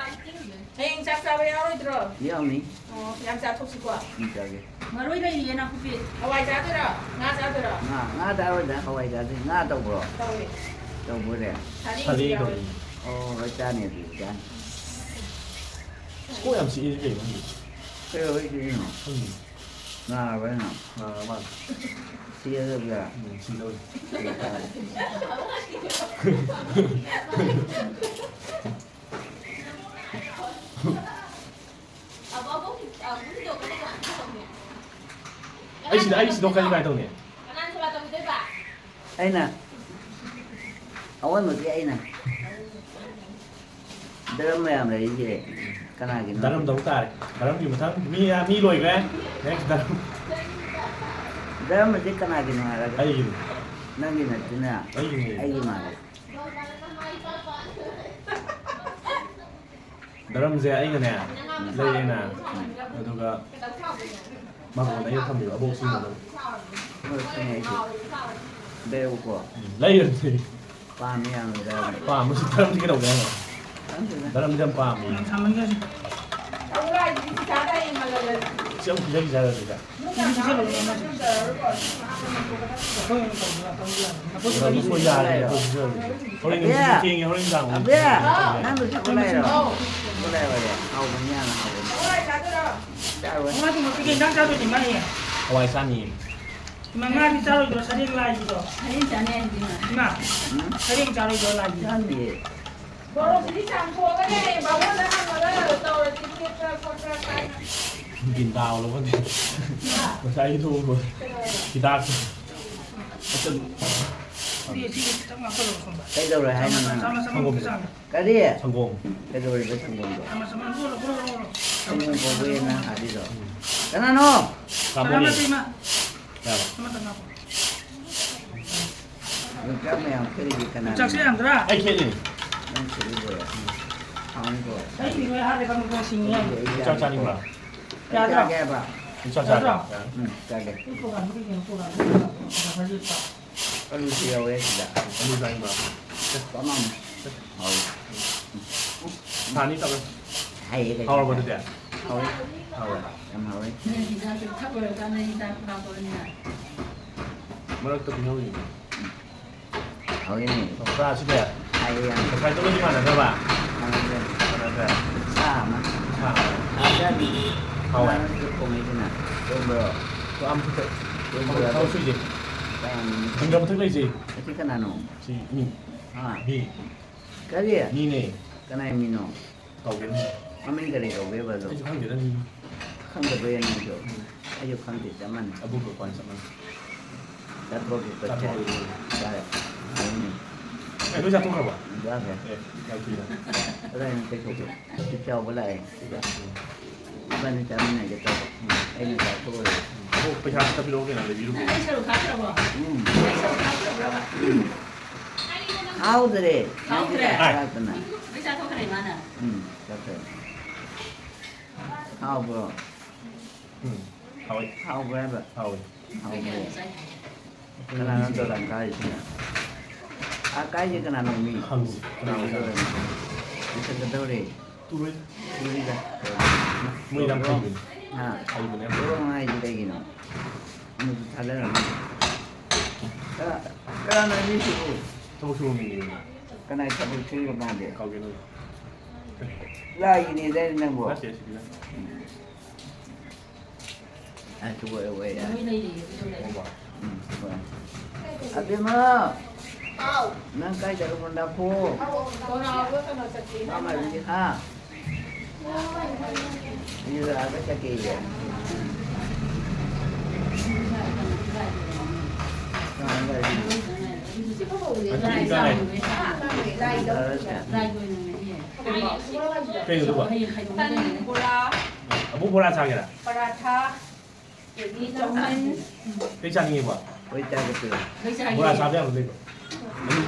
ꯍꯌꯦꯡ ꯆꯥꯛ ꯆꯥꯕ ꯌꯥꯎꯔꯣꯏꯗ꯭ꯔꯣ? ꯌꯥꯎꯅꯤ꯫ ꯑꯣ, ꯌꯥꯝ ꯆꯥꯊꯣꯛꯁꯤꯀꯣ꯫ ꯎꯝ, ꯆꯥꯒꯦ꯫ ꯃꯔꯣꯏ ꯂꯩꯔꯤꯌꯦ ꯅꯥꯀꯨꯞꯄꯤ꯫ ꯍꯋꯥꯏ ꯆꯥꯗꯣꯏꯔꯣ? ꯉꯥ ꯆꯥꯗꯣꯏꯔꯣ? ꯉꯥ, ꯉꯥ ꯆꯥꯔꯣꯏꯗ, ꯍꯋꯥꯏ ꯆꯥꯗꯣꯏ꯫ ꯉꯥ ꯇꯧꯕ꯭ꯔꯣ? ꯇꯧꯋꯦ꯫ ꯇꯧꯕꯣꯏꯔꯦ꯫ ꯁꯥꯔꯤ ꯁꯥꯔꯤ ꯌꯥꯎꯋꯦ꯫ ꯇꯧꯔꯤ꯫ ꯑꯣ, ꯍꯣꯏ, ꯆꯥꯅꯤ ꯑꯗꯨꯗꯤ, ꯆꯥꯅꯤ꯫ ꯀꯣꯛ ꯌꯥꯝ ꯆꯤꯛꯏꯁꯦ ꯀꯩꯅꯣ ꯈꯪꯗꯦ꯫ ꯀꯩꯗꯧꯕꯩ ꯆꯤꯛꯏꯅꯣ? ꯈꯪꯗꯦ꯫ ꯅꯥꯔꯕ ꯅꯪ? ꯅꯥꯔ ꯃꯥꯜꯂꯦ꯫ ꯁꯤꯔꯗꯕ꯭ꯔꯥ? ꯎꯝ, ꯁꯤꯗꯧꯔꯦ꯫ ꯁꯤꯔꯗꯕ꯭ꯔꯥ? ꯑꯩ ꯁꯤꯗ, ꯑꯩ ꯁꯤꯗꯣꯛꯈ꯭ꯔꯗꯤ ꯀꯃꯥꯏ ꯇꯧꯅꯤ? ꯑꯩꯅ, ꯑꯑꯣꯟꯕꯒꯤ ꯑꯩꯅ꯫ ꯗꯔꯝ ꯃꯌꯥꯝ ꯂꯩꯔꯤꯁꯦ ꯀꯅꯥꯒꯤꯅꯣ? ꯗꯔꯝ ꯇꯧ ꯇꯥꯔꯦ꯫ ꯗꯔꯝꯒꯤ ꯃꯊꯪ ꯃꯤ, ꯃꯤ ꯂꯣꯏꯈ꯭ꯔꯦ꯫ Next ꯗꯔꯝ꯫ ꯗꯔꯝꯁꯦ ꯀꯅꯥꯒꯤꯅꯣ ꯍꯥꯏꯔꯒ? ꯑꯩꯒꯤꯅꯤ꯫ ꯅꯪꯒꯤ ꯅꯠꯇꯦꯅꯦ꯫ ꯑꯩꯒꯤꯅꯤ꯫ ꯑꯩꯒꯤ ꯃꯥꯜꯂꯦ꯫ ꯗꯔꯝꯁꯦ ꯑꯩꯅꯅꯦ, ꯎꯝ꯫ ꯂꯩꯔꯦꯅ, ꯎꯝ꯫ ꯑꯗꯨꯒ ꯃꯉꯣꯟꯗ ꯑꯩꯅ ꯊꯝꯕꯤꯕ ꯑꯕꯣꯛꯁꯤꯡꯗꯣ ꯑꯗꯨꯝ꯫ ꯍꯣꯏ, ꯈꯪꯉꯦ ꯑꯩꯁꯨ꯫ ꯂꯩꯔꯛꯎꯀꯣ꯫ ꯎꯝ, ꯂꯩꯔꯗꯤ꯫ ꯄꯥꯝꯃꯤ ꯌꯥꯝꯅ ꯗꯔꯝ꯫ ꯄꯥꯝꯕꯁꯤ ꯗꯔꯝꯁꯤ ꯀꯩꯗꯧꯒꯦ ꯍꯥꯏꯅꯣ? ꯈꯪꯗꯦꯗ꯫ ꯗꯔꯝꯁꯤ ꯌꯥꯝ ꯄꯥꯝꯃꯤ꯫ ꯌꯥꯝ ꯁꯥꯃꯟꯈ꯭ꯔꯦ꯫ ꯁꯤ ꯑꯃꯨꯛ ꯄꯤꯖꯈꯤꯁꯦ ꯍꯥꯏꯔꯣ ꯑꯗꯨꯗꯤ? ꯗꯔꯝꯁꯤ ꯌꯥꯔꯦ, ꯑꯩꯈꯣꯏ ꯄꯤꯖꯔꯒꯦ꯫ ꯍꯣꯔꯦꯟ ꯑꯕꯦ! ꯅꯨꯡꯊꯤꯜ ꯊꯦꯡꯉꯦ, ꯍꯣꯔꯦꯟ ꯅꯨꯡꯗꯥꯡ ꯑꯣꯏꯅ ꯑꯕꯦ! ꯄꯤꯖꯔꯒꯦ꯫ ꯅꯪꯗꯨ ꯊꯛꯄ ꯂꯩꯔꯣ? ꯊꯛꯄ ꯂꯩꯔꯣ, ꯍꯥꯎꯕꯅꯤ, ꯌꯥꯝꯅ ꯍꯥꯎꯕꯅꯤ꯫ ꯆꯥꯔꯣꯏ꯫ ꯃꯉꯥꯗꯨꯃꯛꯇꯤ ꯀꯩ ꯏꯟꯖꯥꯡ ꯆꯥꯗꯣꯏꯅꯣ, ꯏꯃꯥ? ꯍꯋꯥꯏ ꯆꯥꯅꯤꯌꯦ꯫ ꯏꯃꯥ, ꯉꯥꯗꯤ ꯆꯥꯔꯣꯏꯗ꯭ꯔꯣ, ꯁꯔꯦꯡ ꯂꯥꯏꯒꯤꯗꯣ? ꯁꯔꯦꯡ ꯆꯥꯅꯤ ꯍꯥꯏꯗꯨꯗꯤ, ꯏꯃꯥ꯫ ꯏꯃꯥ, ꯎꯝ? ꯁꯔꯦꯡ ꯆꯥꯔꯣꯏꯗ꯭ꯔꯣ, ꯂꯥꯏꯒꯤ? ꯆꯥꯅꯤꯌꯦ꯫ ꯃꯣꯔꯣꯛꯁꯤꯗꯤ ꯆꯥꯝꯊꯣꯛꯑꯒꯅꯦ, ꯕꯥꯃꯣꯟꯗ ꯍꯪꯉꯒ ꯇꯧꯔꯗꯤ ꯄꯦꯠꯄ꯭ꯔꯥ ꯈꯣꯠꯄ꯭ꯔꯥ ꯀꯥꯏꯅ꯫ ꯒꯤꯟꯗꯥ ꯑꯣꯜꯂꯕꯗꯤ ꯉꯁꯥꯏꯒꯤ ꯊꯣꯡꯕ ꯍꯤꯗꯥꯛꯇꯣ꯫ ꯑꯆꯝ-, ꯁꯤꯒꯤ, ꯁꯤꯒꯤ ꯈꯤꯇꯪ ꯍꯥꯞꯆꯜꯂꯣ ꯁꯣꯝꯗ꯫ ꯀꯩꯗꯧꯔꯦ ꯍꯥꯏꯅꯣ ꯅꯪ? ꯆꯥꯝꯃ, ꯆꯥꯝꯃ, ꯁꯪꯒꯣꯝ꯫ ꯆꯥꯝꯃ꯫ ꯀꯔꯤ? ꯁꯪꯒꯣꯝ꯫ ꯀꯩꯗꯧꯔꯤꯕ ꯁꯪꯒꯣꯝꯗꯣ? ꯆꯥꯝꯃ, ꯆꯥꯝꯃ, ꯂꯧꯔꯣ, ꯂꯧꯔꯣ, ꯂꯧꯔꯣ꯫ ꯁꯪꯒꯣꯝ ꯀꯧꯕ꯭ꯔꯦ ꯅꯪ ꯍꯥꯏꯔꯤꯗꯣ? ꯎꯝ꯫ ꯀꯅꯥꯅꯣ? ꯇꯥꯃꯣꯅꯦ꯫ ꯇꯔꯥꯃꯥꯊꯣꯏ ꯏꯃꯥ꯫ ꯌꯥꯔꯦ꯫ ꯑꯃꯇꯪ ꯍꯥꯞꯄꯣ꯫ ꯌꯣꯡꯆꯥꯛ ꯃꯌꯥꯝ ꯈꯦꯠꯂꯤꯁꯦ ꯀꯅꯥꯅꯣ? ꯌꯣꯡꯆꯥꯛꯁꯦ ꯌꯥꯝꯗ꯭ꯔꯥ? ꯑꯩ ꯈꯦꯠꯂꯤ꯫ ꯅꯪ ꯈꯦꯠꯂꯤꯕꯣꯏꯔꯦ꯫ ꯍꯥꯎꯅꯤꯀꯣ꯫ ꯑꯩ ꯂꯣꯏ ꯍꯥꯞꯄꯦ, ꯈꯪꯕ꯭ꯔꯥ? ꯁꯤꯡꯉꯤ ꯌꯥꯝ꯫ ꯑꯩ ꯌꯣꯡꯆꯥꯛ ꯆꯥꯅꯤꯡꯕ꯭ꯔꯥ? ꯆꯥꯒꯦ ꯍꯥꯏꯕ꯫ ꯌꯣꯡꯆꯥꯛ ꯆꯥꯒꯦ꯫ ꯌꯥꯗ꯭ꯔꯣ? ꯎꯝ, ꯆꯥꯒꯦ꯫ ꯑꯩ ꯄ꯭ꯔꯣꯒ꯭ꯔꯥꯝꯗꯣ ꯀꯩꯒꯤꯅꯣ ꯄ꯭ꯔꯣꯒ꯭ꯔꯥꯝꯗꯣ ꯈꯔ ꯈꯔ ꯑꯂꯨꯁꯨ ꯌꯥꯎꯋꯦ ꯁꯤꯗ꯫ ꯑꯂꯨ ꯆꯥꯅꯤꯡꯕ꯭ꯔꯥ? ꯆꯞ ꯃꯥꯟꯅꯩ꯫ ꯍꯥꯎꯋꯦ꯫ ꯊꯥꯅꯤ ꯇꯧꯔꯦ꯫ ꯍꯥꯏꯌꯦ ꯀꯩꯅꯣ꯫ ꯍꯥꯎꯔꯕꯣ ꯑꯗꯨꯗꯤ? ꯍꯥꯎꯋꯦ꯫ ꯍꯥꯎꯋꯦ꯫ ꯌꯥꯝ ꯍꯥꯎꯋꯦ꯫ ꯅꯪ ꯍꯤꯗꯥꯛꯇꯣ ꯊꯛ ꯂꯣꯏꯔꯀꯥꯟꯗ ꯍꯤꯗꯥꯛ ꯍꯥꯞꯄꯕꯅꯤꯅ꯫ ꯃꯔꯛꯇ ꯄꯤꯍꯧꯔꯤꯅꯦ꯫ ꯍꯥꯎꯋꯦꯅꯦ꯫ ꯆꯥꯁꯤꯅꯦ꯫ ꯍꯥꯏꯌꯦ ꯌꯥꯝ꯫ ꯉꯁꯥꯏꯗꯨꯒꯗꯤ ꯃꯥꯟꯅꯗꯕ? ꯃꯥꯟꯅꯗꯦ꯫ ꯃꯥꯟꯅꯗꯦ꯫ ꯁꯥ ꯑꯃ꯫ ꯁꯥ ꯑꯃ꯫ ꯍꯥꯎꯋꯦ꯫ ꯉꯥꯁꯨ ꯊꯣꯡꯉꯤꯗꯅ꯫ ꯆꯣꯡꯕ꯭ꯔꯣ? ꯌꯥꯝ ꯐꯖꯩ꯫ ꯆꯣꯡꯕ꯭ꯔꯣ? ꯊꯕꯛ ꯁꯨꯏꯁꯦ꯫ ꯀꯌꯥꯝ ꯏꯟꯗ꯭ꯔ ꯃꯊꯛ ꯂꯩꯁꯦ꯫ ꯑꯁꯤ ꯀꯅꯥꯅꯣ? ꯁꯤ ꯃꯤ꯫ ꯍꯥ? ꯃꯤ꯫ ꯀꯔꯤ? ꯃꯤꯅꯦ꯫ ꯀꯅꯥꯏ ꯃꯤꯅꯣ? ꯀꯥꯎꯒꯦꯅꯦ꯫ ꯃꯃꯤꯡ ꯀꯔꯤ ꯀꯧꯒꯦꯕ ꯑꯗꯣ? ꯑꯩꯁꯨ ꯈꯪꯗꯦꯗ, ꯃꯤ꯫ ꯈꯪꯗꯕꯩ ꯅꯪꯁꯨ? ꯎꯝ꯫ ꯑꯩꯁꯨ ꯈꯪꯗꯦ, ꯆꯞ ꯃꯥꯟꯅꯩ꯫ ꯑꯕꯨꯡꯒ ꯀꯣꯟ ꯆꯞ ꯃꯥꯟꯅꯩ꯫ ꯆꯥꯊꯣꯛꯑꯒꯦ, ꯆꯥꯊꯣꯛꯑꯒꯦ꯫ ꯆꯥꯔꯦ꯫ ꯐꯔꯦꯅꯦ꯫ ꯑꯦ, ꯂꯣꯏ ꯆꯥꯊꯣꯛꯈ꯭ꯔꯕꯣ? ꯆꯥꯈ꯭ꯔꯦ꯫ ꯑꯦ, ꯌꯥꯝ ꯊꯨꯏꯅ꯫ ꯀꯗꯥꯏꯅꯣ ꯀꯩꯊꯣꯛꯄ? ꯆꯥꯎꯕ ꯂꯥꯛꯑꯦ ꯁꯤꯗ꯫ ꯎꯝ꯫ ꯏꯕꯥꯅꯤ ꯆꯥꯃꯤꯟꯅꯒꯦ ꯇꯧꯕ꯫ ꯎꯝ꯫ ꯑꯩꯅ ꯆꯥꯊꯣꯛꯑꯔꯣꯏ꯫ ꯑꯣ, ꯄꯩꯁꯥ ꯈꯤꯇ ꯄꯤꯔꯛꯑꯣ ꯀꯩꯅꯣ, ꯂꯩꯕꯤꯔꯨꯒꯦ꯫ ꯅꯪ ꯁꯔꯨꯛ ꯈꯥꯛꯈ꯭ꯔꯕꯣ? ꯎꯝ꯫ ꯅꯪ ꯁꯔꯨꯛ ꯈꯥꯛꯈ꯭ꯔꯕ꯭ꯔꯕ? ꯎꯝ꯫ ꯍꯥꯎꯗ꯭ꯔꯦ꯫ ꯍꯥꯎꯗ꯭ꯔꯦ? ꯅꯪꯒꯤ ꯆꯥꯛ ꯆꯥꯔꯛꯇꯅ꯫ ꯂꯣꯏ ꯆꯥꯊꯣꯛꯈ꯭ꯔꯦ ꯏꯃꯥꯅ꯫ ꯎꯝ, ꯆꯥꯊꯣꯛꯑꯦ꯫ ꯍꯥꯎꯕ꯭ꯔꯣ? ꯎꯝ, ꯍꯥꯎꯋꯦ꯫ ꯍꯥꯎꯕ꯭ꯔꯥ ꯍꯥꯏꯕ? ꯍꯥꯎꯋꯦ꯫ ꯍꯥꯎꯕ꯭ꯔꯣ? ꯀꯅꯥꯅꯣ ꯗꯣꯂꯥꯟ ꯀꯥꯔꯤꯁꯤꯅ? ꯑꯥ, ꯀꯥꯏꯁꯦ ꯀꯅꯥꯅꯣ ꯃꯤ? ꯈꯪꯗꯦ꯫ ꯀꯅꯥ ꯑꯣꯏꯗꯣꯏꯅꯣ? ꯂꯣꯏꯁꯤꯟꯒꯗꯧꯔꯦ꯫ ꯇꯨꯔꯣꯏ꯫ ꯇꯨꯔꯤꯗ꯫ ꯃꯣꯏ ꯌꯥꯝ ꯍꯩꯕꯅꯦ꯫ ꯍꯥ? ꯍꯩꯕꯅꯦ ꯌꯥꯝ꯫ ꯇꯨꯔꯣ ꯍꯥꯏꯁꯦ ꯀꯩꯒꯤꯅꯣ? ꯑꯃꯁꯨ ꯊꯥꯗꯔꯝꯃꯤ꯫ ꯀꯅꯥ-, ꯀꯅꯥꯅꯣ ꯃꯤꯁꯤꯕꯨ? ꯊꯕꯛ ꯁꯨꯕ ꯃꯤꯅꯦ꯫ ꯀꯅꯥꯏ ꯊꯕꯛ ꯁꯨꯔꯤꯕ ꯃꯥꯗꯤ? ꯀꯥꯎꯒꯦ ꯅꯪ꯫ ꯂꯥꯏꯒꯤꯅꯦꯗꯥꯏꯅꯦ ꯅꯪꯕꯣ? ꯅꯠꯇꯦ, ꯑꯁꯤꯗꯤ ꯅꯠꯇꯦ꯫ ꯑ, ꯁꯤ ꯑꯣꯏꯔꯦ, ꯑꯣꯏꯔꯦ꯫ ꯃꯣꯏ ꯂꯩꯔꯤꯌꯦ, ꯑꯗꯨ ꯂꯩꯔꯦ꯫ ꯎꯝ, ꯍꯣꯏ꯫ ꯑꯕꯦꯝꯃ! ꯅꯪ ꯀꯥꯏ ꯆꯠꯂꯨꯕꯅꯣ ꯗꯥꯐꯨ? ꯃꯥꯃꯥꯏꯕꯤꯗꯤ ꯍꯥ? ꯌꯨꯔꯥꯒ ꯆꯠꯀꯦꯌꯦ꯫ ꯀꯩꯅꯣꯗꯨꯕꯣ? ꯇꯟ, ꯕꯣꯔꯥ, ꯑꯕꯨ ꯕꯣꯔꯥ ꯆꯥꯒꯦꯔꯥ? ꯄꯔꯥꯊꯥ, ꯑꯗꯒꯤ ꯆꯧꯃꯤꯟ꯫ ꯀꯩ ꯆꯥꯅꯤꯡꯉꯤꯕꯣ? ꯍꯣꯏ, ꯆꯥꯒꯦ ꯇꯧ꯫ ꯕꯣꯔꯥ ꯆꯥꯕ ꯌꯥꯕ ꯂꯩꯕ꯭ꯔꯣ?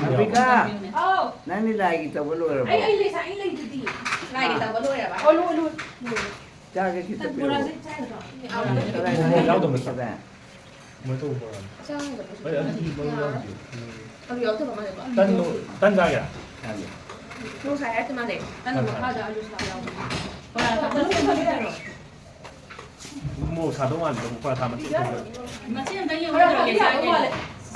ꯑꯐ꯭ꯔꯤꯀꯥ, ꯑꯧ꯫ ꯅꯪꯗꯤ ꯂꯥꯏꯒꯤ ꯇꯧꯕ ꯂꯣꯏꯔꯕꯣ? ꯑꯩ, ꯑꯩ ꯂꯩ-, ꯑꯩ ꯂꯩꯗꯨꯗꯤ꯫ ꯂꯥꯏꯒꯤ ꯇꯧꯕ ꯂꯣꯏꯔꯕ? ꯑꯣ, ꯂꯣꯏ-, ꯂꯣꯏ-, ꯂꯣꯏꯔꯦ꯫ ꯆꯥꯒꯦ ꯈꯤꯇ ꯄꯤꯔꯛꯑꯣ꯫ ꯕꯣꯔꯥꯁꯦ ꯆꯥꯒꯗ꯭ꯔꯣ? ꯃꯣꯔꯣꯛ ꯌꯥꯎꯗꯕ ꯅꯠꯇ꯭ꯔꯣ? ꯈꯤꯇ꯫ ꯀꯃꯥꯏꯅ ꯇꯧꯕ ꯕꯣꯔꯥꯅꯣ? ꯆꯥꯒꯗꯕꯁꯨ ꯍꯣꯏ, ꯑꯗꯨꯗꯤ ꯃꯔꯨ ꯌꯥꯎꯗꯦ꯫ ꯎꯝ꯫ ꯑꯂꯨ ꯌꯥꯎꯗꯕ ꯃꯥꯜꯂꯦꯀꯣ? ꯇꯟꯗꯣ, ꯇꯟ ꯆꯥꯒꯦꯔꯥ? ꯆꯥꯒꯦ꯫ ꯃꯣꯔꯣꯛ ꯁꯥꯏ ꯍꯥꯏꯔꯛꯇ ꯃꯥꯜꯂꯦ꯫ ꯇꯟ ꯆꯥꯒꯦ꯫ ꯃꯈꯥꯗ ꯑꯂꯨ ꯁꯥꯛ ꯌꯥꯎꯕꯅꯦ꯫ ꯕꯣꯔꯥ ꯊꯥꯛꯄ ꯃꯣꯔꯣꯛ ꯁꯥꯗꯧ ꯃꯥꯜꯂꯦ, ꯄꯔꯥꯊꯥ ꯃꯆꯦꯠ ꯈꯛꯇ꯫ ꯃꯆꯦꯠ ꯑꯝꯇꯪ ꯌꯦꯡꯉꯨ ꯀꯩꯗꯧꯔꯒꯦ?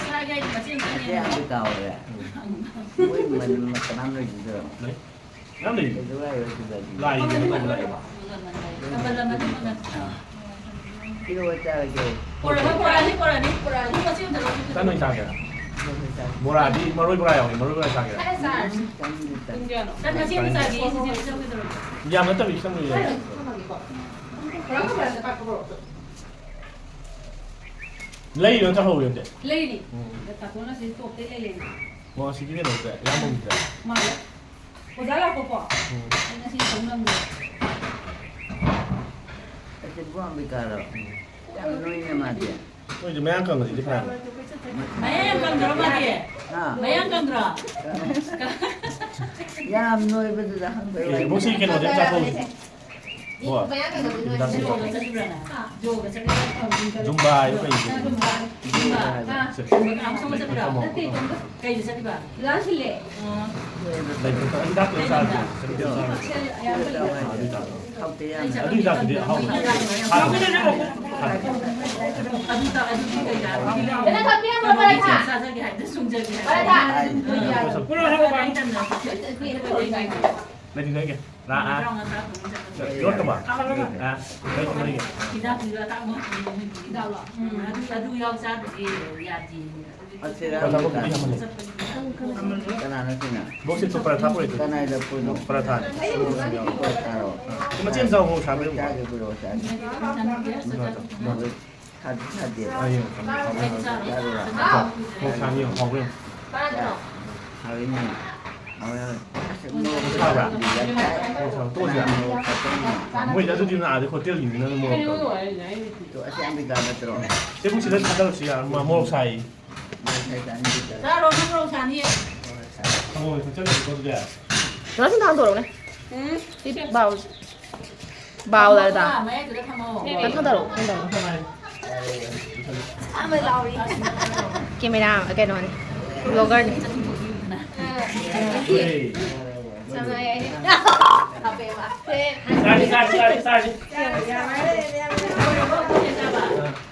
ꯆꯥꯒꯦ ꯍꯥꯏꯗꯤ ꯃꯆꯦꯠ ꯑꯝꯇꯪ ꯌꯦꯡꯉꯨ꯫ ꯃꯆꯦꯠ ꯑꯝꯇ ꯇꯥꯎꯔꯦ꯫ ꯎꯝ꯫ ꯃꯣꯏ ꯃꯅꯝ ꯀꯅꯥꯝ ꯂꯩꯖꯗ꯭ꯔꯣ? ꯂꯩ꯫ ꯌꯥꯝ ꯂꯩ꯫ ꯀꯩꯗꯧ ꯍꯥꯏꯔꯣ ꯁꯤꯗꯗꯤ? ꯂꯥꯏꯒꯤ ꯀꯩꯅꯣ ꯇꯧꯕ ꯂꯩꯌꯦꯕ꯫ ꯀꯝꯕꯜ ꯑꯃ ꯑꯗꯨꯝ ꯑꯃ꯫ ꯑꯥ꯫ ꯄꯤꯔꯛꯑꯣ ꯆꯥꯔꯒꯦ꯫ ꯄꯨꯔꯛꯑꯅꯤ, ꯄꯨꯔꯛꯑꯅꯤ, ꯄꯨꯔꯛꯑꯅꯤ꯫ ꯃꯆꯦꯠ ꯑꯝꯇ ꯂꯧꯒꯦ꯫ ꯇꯟ ꯑꯣꯏꯅ ꯆꯥꯒꯦꯔꯥ? ꯇꯟ ꯑꯣꯏꯅ ꯆꯥꯒꯦ꯫ ꯕꯣꯔꯥꯗꯤ, ꯃꯔꯣꯏ ꯕꯣꯔꯥ ꯌꯥꯎꯏ, ꯃꯔꯣꯏ ꯕꯣꯔꯥ ꯆꯥꯒꯦꯔꯥ? ꯇꯟ ꯆꯥꯔꯁꯤ꯫ ꯇꯟ, ꯇꯟ꯫ ꯇꯟ ꯃꯆꯦꯠ ꯑꯃ ꯆꯥꯒꯦ, ꯁꯤꯁꯦ ꯄꯤꯖꯧꯒꯦ ꯇꯧꯔꯒꯦ꯫ ꯌꯥꯝ ꯅꯠꯇꯕꯤ ꯈꯤꯇꯪ ꯂꯩꯌꯦ꯫ ꯂꯩꯔꯤꯔꯣ ꯅꯠꯇ꯭ꯔ ꯍꯧꯔꯤꯔꯣ ꯑꯝꯇ? ꯂꯩꯔꯤꯅꯤ꯫ ꯎꯝ꯫ ꯇꯥꯇꯣꯟꯅ ꯁꯤ ꯇꯣꯞꯇꯩ ꯂꯩꯔꯦꯅ꯫ ꯑꯣ, ꯑꯁꯤꯒꯤ ꯀꯩꯅꯣꯁꯦ, ꯏꯌꯥꯝꯕꯒꯤꯁꯦ꯫ ꯃꯥꯜꯂꯦ꯫ ꯑꯣꯖꯥ ꯂꯥꯛꯄꯀꯣ? ꯎꯝ꯫ ꯑꯩ ꯉꯁꯤ ꯇꯧ ꯅꯪꯗ꯭ꯔꯦ꯫ ꯑꯁꯤ ꯕꯣꯔꯥ ꯑꯝꯕꯤꯀꯥꯔꯣ? ꯎꯝ꯫ ꯌꯥꯝ ꯅꯣꯏꯅ ꯃꯥꯗꯤ꯫ ꯅꯣꯏꯗꯤ ꯃꯌꯥꯡ ꯀꯪꯉꯗꯤ ꯐꯔꯦ꯫ ꯃꯌꯥꯡ ꯌꯥꯝ ꯀꯪꯗ꯭ꯔꯣ ꯃꯥꯗꯤ? ꯍꯥ? ꯃꯌꯥꯡ ꯀꯪꯗ꯭ꯔꯣ? ꯌꯥꯝ ꯅꯣꯏꯕꯗꯨꯗ ꯍꯪꯕꯩ ꯋꯥꯅꯤ꯫ ꯏꯕꯣꯛ ꯁꯤ ꯀꯩꯅꯣꯗꯤ ꯑꯝ ꯆꯥꯊꯣꯛꯎꯁꯤ꯫ ꯍꯣꯏ꯫ ꯖꯣꯒ ꯆꯠꯂꯤꯕ꯭ꯔꯥ ꯅꯪ? ꯖꯣꯒ ꯆꯠꯂꯤꯕ꯭ꯔꯥ? ꯖꯨꯝꯕꯥ ꯍꯥꯏꯕ ꯀꯩꯅꯣ? ꯖꯨꯝꯕꯥ꯫ ꯖꯨꯝꯕꯥ꯫ ꯖꯨꯝꯕꯥ꯫ ꯀꯥꯡ ꯆꯣꯡꯕ ꯆꯠꯂꯤꯕ꯭ꯔꯥ? ꯅꯠꯇꯦ, ꯏꯇꯣꯝꯇ꯫ ꯀꯩꯗ ꯆꯠꯂꯤꯕ? ꯂꯥꯟꯁꯤꯜꯂꯦ꯫ ꯑꯣ꯫ ꯂꯩꯇꯦ, ꯍꯤꯗꯥꯛꯇꯣ ꯆꯥꯔꯗꯤ꯫ ꯀꯩꯗ ꯆꯥꯔꯗꯤ꯫ ꯍꯤꯗꯥꯛ ꯆꯥꯔꯗꯤ꯫ ꯑꯗꯨ ꯍꯤꯗꯥꯛꯇꯣ꯫ ꯍꯥꯎꯇꯦ ꯌꯥꯝꯅ꯫ ꯑꯗꯨ ꯍꯤꯗꯥꯛꯇꯨꯗꯤ ꯑꯍꯥꯎꯕꯅꯤ꯫ ꯑꯗꯨ ꯆꯥ-, ꯑꯗꯨꯗꯤ ꯀꯩ ꯆꯥꯔꯒꯦ? ꯀꯩꯅꯣ ꯊꯝꯕꯤꯔꯝꯃꯣ, ꯄꯔꯥꯊꯥ꯫ ꯆꯥꯖꯒꯦ ꯍꯥꯏꯕꯗ ꯁꯨꯡꯖꯒꯦ ꯍꯥꯏꯕ꯫ ꯄꯔꯥꯊꯥ꯫ ꯎꯝ꯫ ꯄꯨꯔꯛꯑꯣ, ꯄꯨꯔꯛꯑꯣ꯫ ꯅꯪꯗꯤ ꯅꯣꯏꯒꯤ? ꯂꯥꯛ, ꯑꯥ꯫ ꯇꯔꯥꯃꯉꯥ, ꯇꯔꯥ ꯇꯔꯨꯛ ꯆꯠꯄ꯫ ꯌꯣꯠꯇꯕ? ꯑꯥ, ꯂꯩ, ꯂꯩ꯫ ꯍꯤꯗꯥꯛꯇꯨꯗ ꯑꯇꯥꯡꯕ ꯍꯤꯗꯥꯛꯂꯣ? ꯎꯝ, ꯑꯗꯨ, ꯑꯗꯨ ꯌꯥꯎ ꯆꯥꯗ꯭ꯔꯗꯤ ꯌꯥꯗꯦ꯫ ꯑꯁꯤꯗ ꯆꯠꯄꯒꯤ ꯀꯅꯥꯅꯣ ꯁꯤꯅ? ꯕꯣꯛꯁꯤꯠꯇꯣ ꯄꯔꯥꯊꯥ ꯄꯨꯔꯛꯏꯗꯨ꯫ ꯀꯅꯥꯏꯗ ꯄꯨꯏꯅꯣ? ꯄꯔꯥꯊꯥꯅꯤ꯫ ꯄꯔꯥꯊꯥꯔꯣ? ꯃꯆꯦ ꯃꯆꯥ ꯃꯣꯔꯣꯛ ꯁꯥꯕ ꯌꯥꯝ ꯆꯥꯒꯦ ꯄꯨꯔꯛꯑꯣ, ꯆꯥꯒꯦ꯫ ꯁꯥꯗꯤ ꯁꯥꯗꯦ꯫ ꯑꯥ, ꯌꯦꯡꯉꯣ, ꯍꯥꯎꯕ꯭ꯔꯥ ꯌꯦꯡꯉꯣ꯫ ꯆꯥꯔꯨꯔꯥ? ꯃꯣꯔꯣꯛ ꯁꯥꯕ ꯌꯦꯡꯉꯣ, ꯍꯥꯎꯕ꯭ꯔꯥ ꯌꯦꯡꯉꯣ꯫ ꯍꯥꯎꯋꯤꯅꯦ꯫ ꯍꯥꯎꯋꯦ, ꯍꯥꯎꯋꯦ꯫ ꯑꯁ, ꯃꯣꯔꯣꯛ ꯁꯥꯕ꯭ꯔꯥ? ꯁꯥꯕꯗꯤ ꯌꯥꯝ ꯆꯥꯏ꯫ ꯃꯣꯔꯣꯛ ꯁꯥꯕ ꯇꯣꯛꯑꯁꯤꯔꯥ? ꯀꯅꯥ ꯃꯣꯔꯣꯛ ꯁꯥꯕ ꯆꯥꯅꯤꯡꯉꯤꯅꯣ? ꯃꯣꯏꯗꯤ ꯑꯗꯨꯗꯤ ꯅꯥꯗꯤ ꯍꯣꯇꯦꯜꯒꯤꯅꯤꯅ ꯑꯗꯨꯝ ꯃꯣꯔꯣꯛ ꯇꯧꯔꯦ꯫ ꯇꯣ, ꯑꯁꯤ ꯑꯝꯕꯤꯀꯥ ꯅꯠꯇ꯭ꯔꯣ? ꯆꯦ ꯕꯨꯛꯁꯤꯗ ꯊꯥꯗꯔꯁꯨ ꯌꯥ-, ꯃ-, ꯃꯣꯔꯣꯛ ꯁꯥꯏ꯫ ꯃꯣꯔꯣꯛ ꯁꯥꯏ ꯆꯥꯅꯤꯡꯗꯦ꯫ ꯆꯥꯔꯣ, ꯅꯪ ꯃꯣꯔꯣꯛ ꯁꯥꯅꯤꯌꯦ꯫ ꯊꯝꯃꯣ, ꯊꯝꯆꯜꯂꯣ, ꯑꯗꯨꯗꯤ꯫ ꯗꯗꯥ, ꯁꯨꯝ ꯊꯥꯡꯗꯣꯔꯛꯎꯅꯦ꯫ ꯎꯝ꯫ ꯁꯤ ꯕꯥꯎꯜ꯫ ꯕꯥꯎꯜ ꯍꯥꯏꯗ꯫ ꯃꯌꯥꯏꯗꯨꯗ ꯊꯝꯃꯣ꯫ ꯅꯪ ꯊꯥꯡꯗꯔꯛꯑꯣ, ꯅꯪ ꯊꯥꯡꯗꯔꯛꯑꯣ꯫ ꯀꯦꯃꯦꯔꯥ ꯀꯩꯅꯣꯅꯦ, ꯕ꯭ꯂꯣꯒꯔꯅꯦ꯫ ꯆꯥꯔꯁꯤ, ꯆꯥꯔꯁꯤ, ꯆꯥꯔꯁꯤ, ꯆꯥꯔꯁꯤ꯫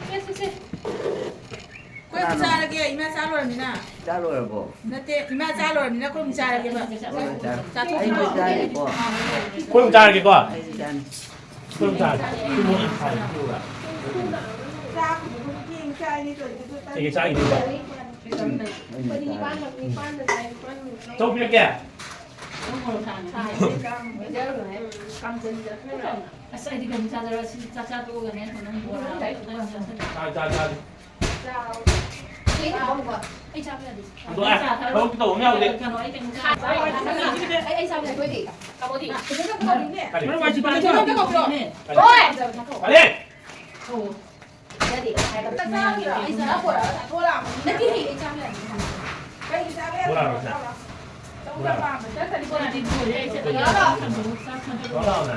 ꯁꯦ, ꯁꯦ, ꯁꯦ꯫ ꯑꯩꯈꯣꯏ ꯑꯃꯨꯛ ꯆꯥꯔꯒꯦ, ꯏꯃꯥ ꯆꯥ ꯂꯣꯏꯔꯃꯤꯅ꯫ ꯆꯥ ꯂꯣꯏꯔꯕꯣ? ꯅꯠꯇꯦ, ꯏꯃꯥ ꯆꯥ ꯂꯣꯏꯔꯃꯤꯅ ꯑꯩꯈꯣꯏ ꯑꯃꯨꯛ ꯆꯥꯔꯒꯦꯕ꯫ ꯍꯣꯏ, ꯆꯥ-, ꯑꯩꯁꯨ ꯆꯥꯔꯦꯀꯣ꯫ ꯑꯩꯁꯨ ꯆꯥꯅꯤ꯫ ꯑꯩꯈꯣꯏ ꯑꯃꯨꯛ ꯆꯥꯔꯒꯦꯀꯣ꯫ ꯑꯩꯁꯨ ꯆꯥꯅꯤ꯫ ꯑꯩꯈꯣꯏ ꯑꯃꯨꯛ ꯆꯥꯔꯒꯦ꯫ ꯆꯥꯛꯄꯨꯗꯤ ꯑꯩꯈꯣꯏ ꯊꯦꯡ ꯆꯥꯏꯅꯦ ꯇꯧꯔꯤꯁꯦ, ꯑꯗꯨ ꯆꯥꯅꯤ꯫ ꯊꯦꯡꯉꯦ ꯆꯥꯈꯤꯗꯣꯏꯕ꯫ ꯎꯝ, ꯑꯩꯅ ꯆꯥꯔꯦ꯫ ꯆꯧ ꯄꯤꯔꯛꯀꯦ꯫ ꯑꯁ, ꯑꯩꯗꯤ ꯀꯩꯅꯣ ꯆꯥꯖꯔꯣꯏ꯫ ꯁꯤ ꯆꯥꯛ ꯆꯥ ꯇꯣꯛꯑꯒꯅꯦ, ꯀꯩꯅꯣ ꯕꯣꯔꯥ ꯑꯃ ꯆꯥꯁꯤꯜꯂꯦ꯫ ꯆꯥ, ꯆꯥ, ꯆꯥ꯫ ꯑꯗꯣ, ꯑꯦ, ꯊꯕꯛ ꯇꯧꯕ ꯑꯃ ꯌꯥꯎꯗꯦ꯫ ꯀꯩꯅꯣ, ꯑꯩ ꯀꯩꯅꯣ ꯆꯥ-, ꯑꯩ, ꯑꯩ ꯆꯥꯕ ꯌꯥꯗꯦ꯫ ꯀꯔꯤ? ꯀꯔꯤ? ꯕꯣꯔꯥꯔꯣ ꯁꯤꯅ? ꯕꯣꯔꯥꯔꯣ? ꯕꯣꯔꯥꯔꯣ? ꯂꯥꯛꯑꯣꯅꯦ꯫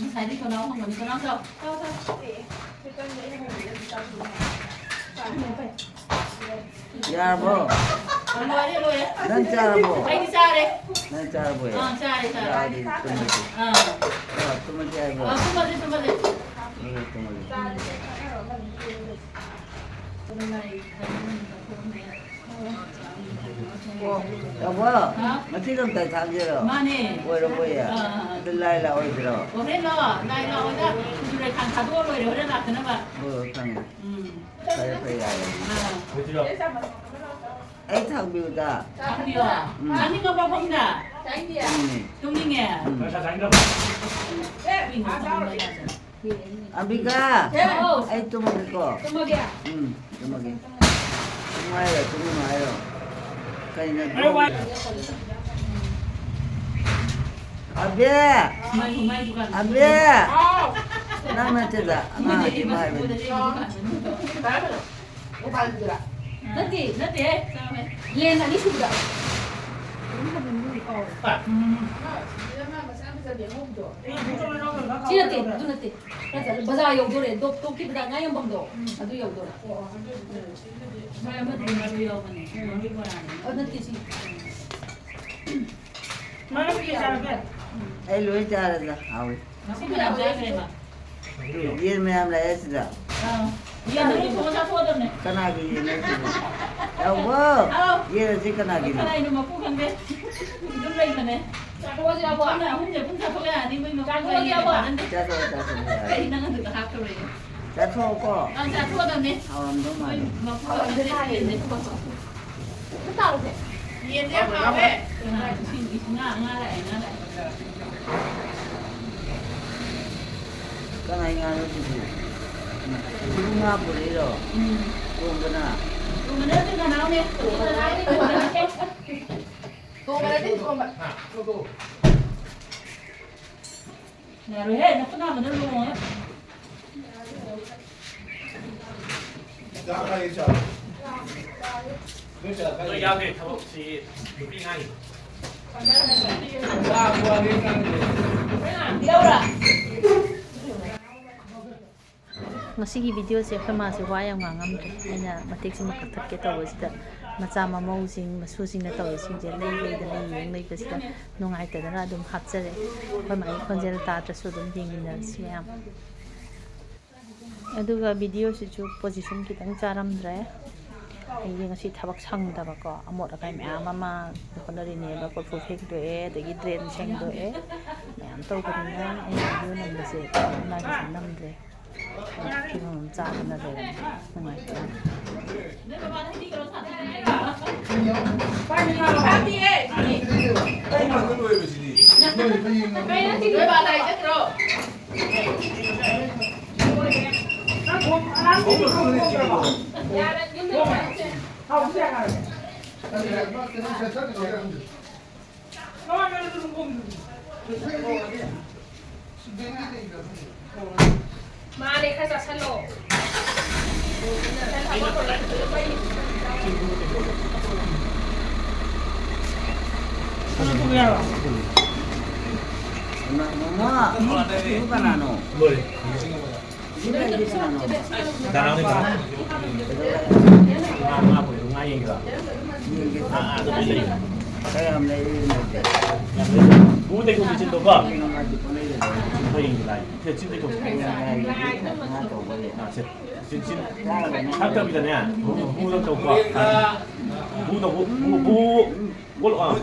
ꯉꯁꯥꯏꯗꯤ ꯀꯅꯥ ꯍꯪꯕꯅꯤ? ꯀꯅꯥ ꯆꯥꯎ? ꯆꯥꯎ, ꯆꯥꯎ꯫ ꯌꯥꯔꯕꯣ? ꯂꯣꯏꯔꯦ, ꯂꯣꯏꯔꯦ꯫ ꯅꯪ ꯆꯥꯔꯕꯣ? ꯑꯩꯗꯤ ꯆꯥꯔꯦ꯫ ꯅꯪ ꯆꯥꯔꯕꯣ? ꯑꯥ, ꯆꯥꯔꯦ, ꯆꯥꯔꯦ꯫ ꯆꯥꯔꯗꯤ ꯇꯨꯝꯃꯁꯤ꯫ ꯑꯥ꯫ ꯑꯥ, ꯇꯨꯝꯃꯁꯤ ꯍꯥꯏꯕ꯭ꯔꯣ? ꯑꯥ, ꯇꯨꯝꯃꯁꯤ, ꯇꯨꯝꯃꯁꯤ꯫ ꯇꯨꯝꯃꯁꯤ, ꯇꯨꯝꯃꯁꯤ꯫ ꯑꯣ, ꯇꯥꯃꯣ, ꯍꯥ? ꯉꯁꯤ ꯂꯝꯇꯥꯏ ꯊꯥꯡꯖꯔꯣ? ꯃꯥꯅꯦ꯫ ꯑꯣꯏꯔꯕꯣꯏꯌꯦ? ꯑꯥ, ꯑꯥ, ꯑꯥ꯫ ꯑꯗꯨ ꯂꯥꯏ ꯂꯥꯛꯑꯣꯏꯗ꯭ꯔꯣ? ꯍꯣꯔꯦꯟꯂꯣ? ꯂꯥꯏ ꯂꯥꯛꯑꯣꯏꯗ꯫ ꯁꯤꯡꯖꯨ ꯂꯩꯈꯥꯝ ꯊꯥꯗꯣꯛꯑ ꯂꯣꯏꯔꯦ, ꯍꯣꯔꯦꯟ ꯂꯥꯛꯇꯅꯕ꯫ ꯍꯣꯏ, ꯍꯣꯏ, ꯈꯪꯉꯦ꯫ ꯎꯝ꯫ ꯐꯔꯦ, ꯐꯔꯦ, ꯌꯥꯔꯦ꯫ ꯑꯥ꯫ ꯑꯩ ꯊꯥꯡꯕꯤꯌꯨꯗ꯫ ꯊꯥꯡꯕꯤꯌꯣ꯫ ꯎꯝ꯫ ꯆꯥꯅꯤꯡꯉꯕꯣ, ꯐꯝꯗ? ꯎꯝ꯫ ꯇꯨꯝꯅꯤꯡꯉꯦ꯫ ꯎꯝ꯫ ꯑꯝꯕꯤꯀꯥ! ꯍꯥꯎ꯫ ꯑꯩ ꯇꯨꯝꯃꯒꯦꯀꯣ꯫ ꯇꯨꯝꯃꯒꯦ? ꯎꯝ, ꯇꯨꯝꯃꯒꯦ꯫ ꯇꯨꯝꯃꯣ ꯍꯥꯏꯔꯣ, ꯇꯨꯝꯃꯨꯅꯣ ꯍꯥꯏꯔꯣ? ꯀꯩꯅꯣ? ꯑꯕꯦ! ꯃꯥꯏ, ꯃꯥꯏ ꯗꯨꯀꯥꯟ꯫ ꯑꯕꯦ! ꯍꯥꯎ꯫ ꯅꯪ ꯅꯠꯇꯦꯗ, ꯑꯉꯥꯡ ꯑꯗꯨꯝ ꯍꯥꯏꯕꯅꯤ꯫ ꯅꯠꯇꯦ, ꯅꯠꯇꯦꯍꯦ꯫ ꯂꯦꯟ ꯑꯅꯤ ꯁꯨꯕꯗ꯫ ꯎꯝ꯫ ꯁꯤ ꯅꯠꯇꯦ, ꯑꯗꯨ ꯅꯠꯇꯦ꯫ ꯈꯔ ꯆꯠꯂ ꯕꯖꯥꯔ ꯌꯧꯗꯣꯔꯦ꯫ ꯗꯣꯞ, ꯇꯣꯞꯀꯤ ꯕꯖꯥꯔ ꯉꯥ ꯌꯣꯟꯐꯝꯗꯣ, ꯑꯗꯨ ꯌꯧꯗꯣꯔꯦ꯫ ꯃꯣꯏ ꯑꯃꯗꯨꯗꯤ ꯃꯔꯨ ꯌꯥꯎꯕꯅꯦ꯫ ꯃꯔꯨ ꯕꯣꯔꯥꯅꯦ꯫ ꯑꯗꯨ ꯅꯠꯇꯦ, ꯁꯤ꯫ ꯃꯔꯨ ꯀꯩ ꯆꯥꯔꯒꯦ? ꯑꯩ ꯂꯣꯏ ꯆꯥꯔꯦꯗ, ꯍꯥꯎꯏ꯫ ꯉꯁꯤ ꯐꯅꯌꯥꯝ ꯆꯥꯈ꯭ꯔꯦꯕ꯫ ꯌꯦꯟ ꯃꯌꯥꯝ ꯂꯥꯛꯑꯦ ꯁꯤꯗ꯫ ꯑꯥ꯫ ꯌꯦꯟ ꯑꯗꯨꯝ ꯊꯣꯡꯉ ꯆꯥꯊꯣꯛꯑꯗꯕꯅꯦ꯫ ꯀꯅꯥꯒꯤ ꯌꯦꯟꯅꯣ ꯁꯤꯕꯨ? ꯌꯥꯎꯕ! ꯑꯥꯎ꯫ ꯌꯦꯟ ꯑꯁꯤ ꯀꯅꯥꯒꯤꯅꯣ? ꯀꯅꯥꯒꯤꯅꯣ ꯃꯄꯨ ꯈꯪꯗꯦ꯫ ꯑꯗꯨꯝ ꯂꯩꯕꯅꯦ꯫ ꯆꯥꯊꯣꯛꯑꯁꯤ ꯌꯥꯎꯕ꯫ ꯑꯩꯈꯣꯏꯅ ꯑꯍꯨꯝꯁꯦ ꯄꯨꯟ ꯆꯥꯊꯣꯛ ꯌꯥꯔꯗꯤ ꯃꯣꯏ ꯃꯄꯨ ꯆꯥꯊꯣꯛꯑꯁꯤ ꯌꯥꯎꯕ꯫ ꯂꯩꯕꯅꯦ꯫ ꯆꯥꯊꯣꯛꯑꯣ, ꯆꯥꯊꯣꯛꯑꯣ, ꯌꯥꯔꯦ꯫ ꯀꯩ ꯅꯪ ꯑꯗꯨꯗ ꯍꯥꯞꯇꯧꯔꯤꯒꯦ? ꯆꯥꯊꯣꯛꯑꯣꯀꯣ꯫ ꯑꯪ, ꯆꯥꯊꯣꯛꯑꯗꯕꯅꯦ꯫ ꯍꯥꯎꯔꯝꯗꯧ ꯃꯥꯜꯂꯦ꯫ ꯃꯣꯏ ꯃꯄꯨ ꯈꯪꯗꯦ꯫ ꯌꯦꯟꯗꯤ ꯌꯥꯝ ꯍꯥꯎꯋꯦ꯫ ꯉꯥ, ꯏꯁꯤꯡ, ꯏꯁꯤꯡ, ꯉꯥ, ꯉꯥ ꯂꯥꯛꯑꯦ, ꯉꯥ ꯂꯥꯛꯑꯦ꯫ ꯀꯅꯥꯏ ꯉꯥꯅꯣ ꯁꯤꯕꯨ? ꯁꯤꯕꯨ ꯉꯥ ꯄꯨꯔꯛꯏꯔꯣ? ꯎꯝ꯫ ꯇꯣꯝꯕꯅ? ꯇꯣꯝꯕ ꯅꯠꯇꯦ, ꯅꯅꯥꯎꯅꯦ꯫ ꯇꯣꯝꯕ ꯅꯠꯇꯦ, ꯇꯣꯝꯕ꯫ ꯌꯥꯔꯣꯏꯍꯦ, ꯅꯈꯨꯠ ꯅꯥꯝꯃꯗ ꯂꯣꯡꯉꯦ꯫ ꯅꯣꯏ ꯌꯥꯎꯗꯦ, ꯊꯕꯛꯁꯤ ꯅꯨꯄꯤ ꯉꯥꯡꯉꯤ꯫ ꯂꯧꯔꯥ? ꯉꯁꯤꯒꯤ ꯚꯤꯗꯤꯑꯣꯁꯦ ꯑꯩꯈꯣꯏ ꯃꯥꯁꯦ ꯋꯥ ꯌꯥꯝ ꯉꯥꯡꯉꯝꯗ꯭ꯔꯦ꯫ ꯑꯩꯅ ꯃꯇꯦꯛꯁꯤꯃ ꯀꯛꯊꯠꯀꯦ ꯇꯧꯕꯁꯤꯗ ꯃꯆꯥ ꯃꯃꯧꯁꯤꯡ, ꯃꯁꯨꯁꯤꯡꯅ ꯇꯧꯔꯤꯁꯤꯡꯁꯦ ꯂꯩ ꯂꯩꯗꯅ ꯌꯦꯡ ꯂꯩꯕꯁꯤꯗ ꯅꯨꯡꯉꯥꯏꯇꯗꯅ ꯑꯗꯨꯝ ꯍꯥꯞꯆꯔꯦ꯫ ꯑꯩꯈꯣꯏ ꯃꯥꯒꯤ ꯈꯣꯟꯖꯦꯜ ꯇꯥꯗ꯭ꯔꯁꯨ ꯑꯗꯨꯝ ꯌꯦꯡꯃꯤꯟꯅꯔꯁꯤ ꯃꯌꯥꯝ꯫ ꯑꯗꯨꯒ ꯚꯤꯗꯤꯑꯣꯁꯤꯁꯨ ꯄꯣꯖꯤꯁꯟ ꯈꯤꯇꯪ ꯆꯥꯔꯝꯗ꯭ꯔꯦ꯫ ꯑꯩꯁꯦ ꯉꯁꯤ ꯊꯕꯛ ꯁꯪꯗꯕꯀꯣ, ꯑꯃꯣꯠ ꯑꯀꯥꯏ ꯃꯌꯥꯝ ꯑꯃ ꯍꯣꯠꯅꯔꯤꯅꯦꯕ, ꯀꯣꯔꯐꯨ ꯐꯦꯡꯗꯣꯛꯑꯦ, ꯑꯗꯒꯤ ꯗ꯭ꯔꯦꯟ ꯁꯦꯡꯗꯣꯛꯑꯦ, ꯃꯌꯥꯝ ꯇꯧꯕꯅꯤꯅ ꯑꯩꯅ ꯚꯤꯗꯤꯑꯣ ꯅꯝꯕꯁꯦ ꯅꯝꯗ꯭ꯔꯦ꯫ ꯐꯤꯕꯝ ꯑꯃ ꯆꯥꯗꯅ ꯂꯩꯔꯝꯃꯦ꯫ ꯅꯨꯡꯉꯥꯏꯇꯦ꯫ ꯃꯥꯅꯦ, ꯈꯔ ꯆꯥꯁꯜꯂꯣ꯫ ꯃꯃꯥ, ꯁꯤꯕꯨ ꯀꯅꯥꯅꯣ? ꯂꯣꯏꯔꯦ꯫ ꯗꯥꯅꯥꯎꯅꯦ, ꯗꯥꯅꯥꯎ꯫ ꯉꯥ, ꯉꯥ ꯄꯨꯔꯛꯑꯦ, ꯉꯥ ꯌꯦꯡꯒꯦꯔꯣ? ꯑꯥ, ꯑꯥ, ꯑꯗꯨ ꯂꯩ, ꯂꯩ꯫ ꯌꯥꯝ ꯂꯩ, ꯂꯩ꯫ ꯕꯨꯡꯉꯣ ꯇꯦꯡꯀꯣꯠ ꯃꯦꯆꯤꯟꯗꯣ ꯀꯣ꯫ ꯍꯌꯦꯡꯗꯤ ꯂꯥꯛꯑꯦ꯫ ꯁꯦ, ꯁꯤ ꯇꯦꯡꯀꯣꯠ꯫ ꯑꯥ, ꯁꯦ꯫ ꯁꯤ, ꯁꯤ꯫ ꯊꯛꯇꯕꯤꯗꯅꯦ, ꯕꯨ, ꯕꯨ ꯇꯧꯀꯣ꯫ ꯕꯨ ꯇꯧ, ꯕꯨ, ꯕꯨ, ꯕꯨ꯫ ꯒꯣꯜ, ꯑꯥ꯫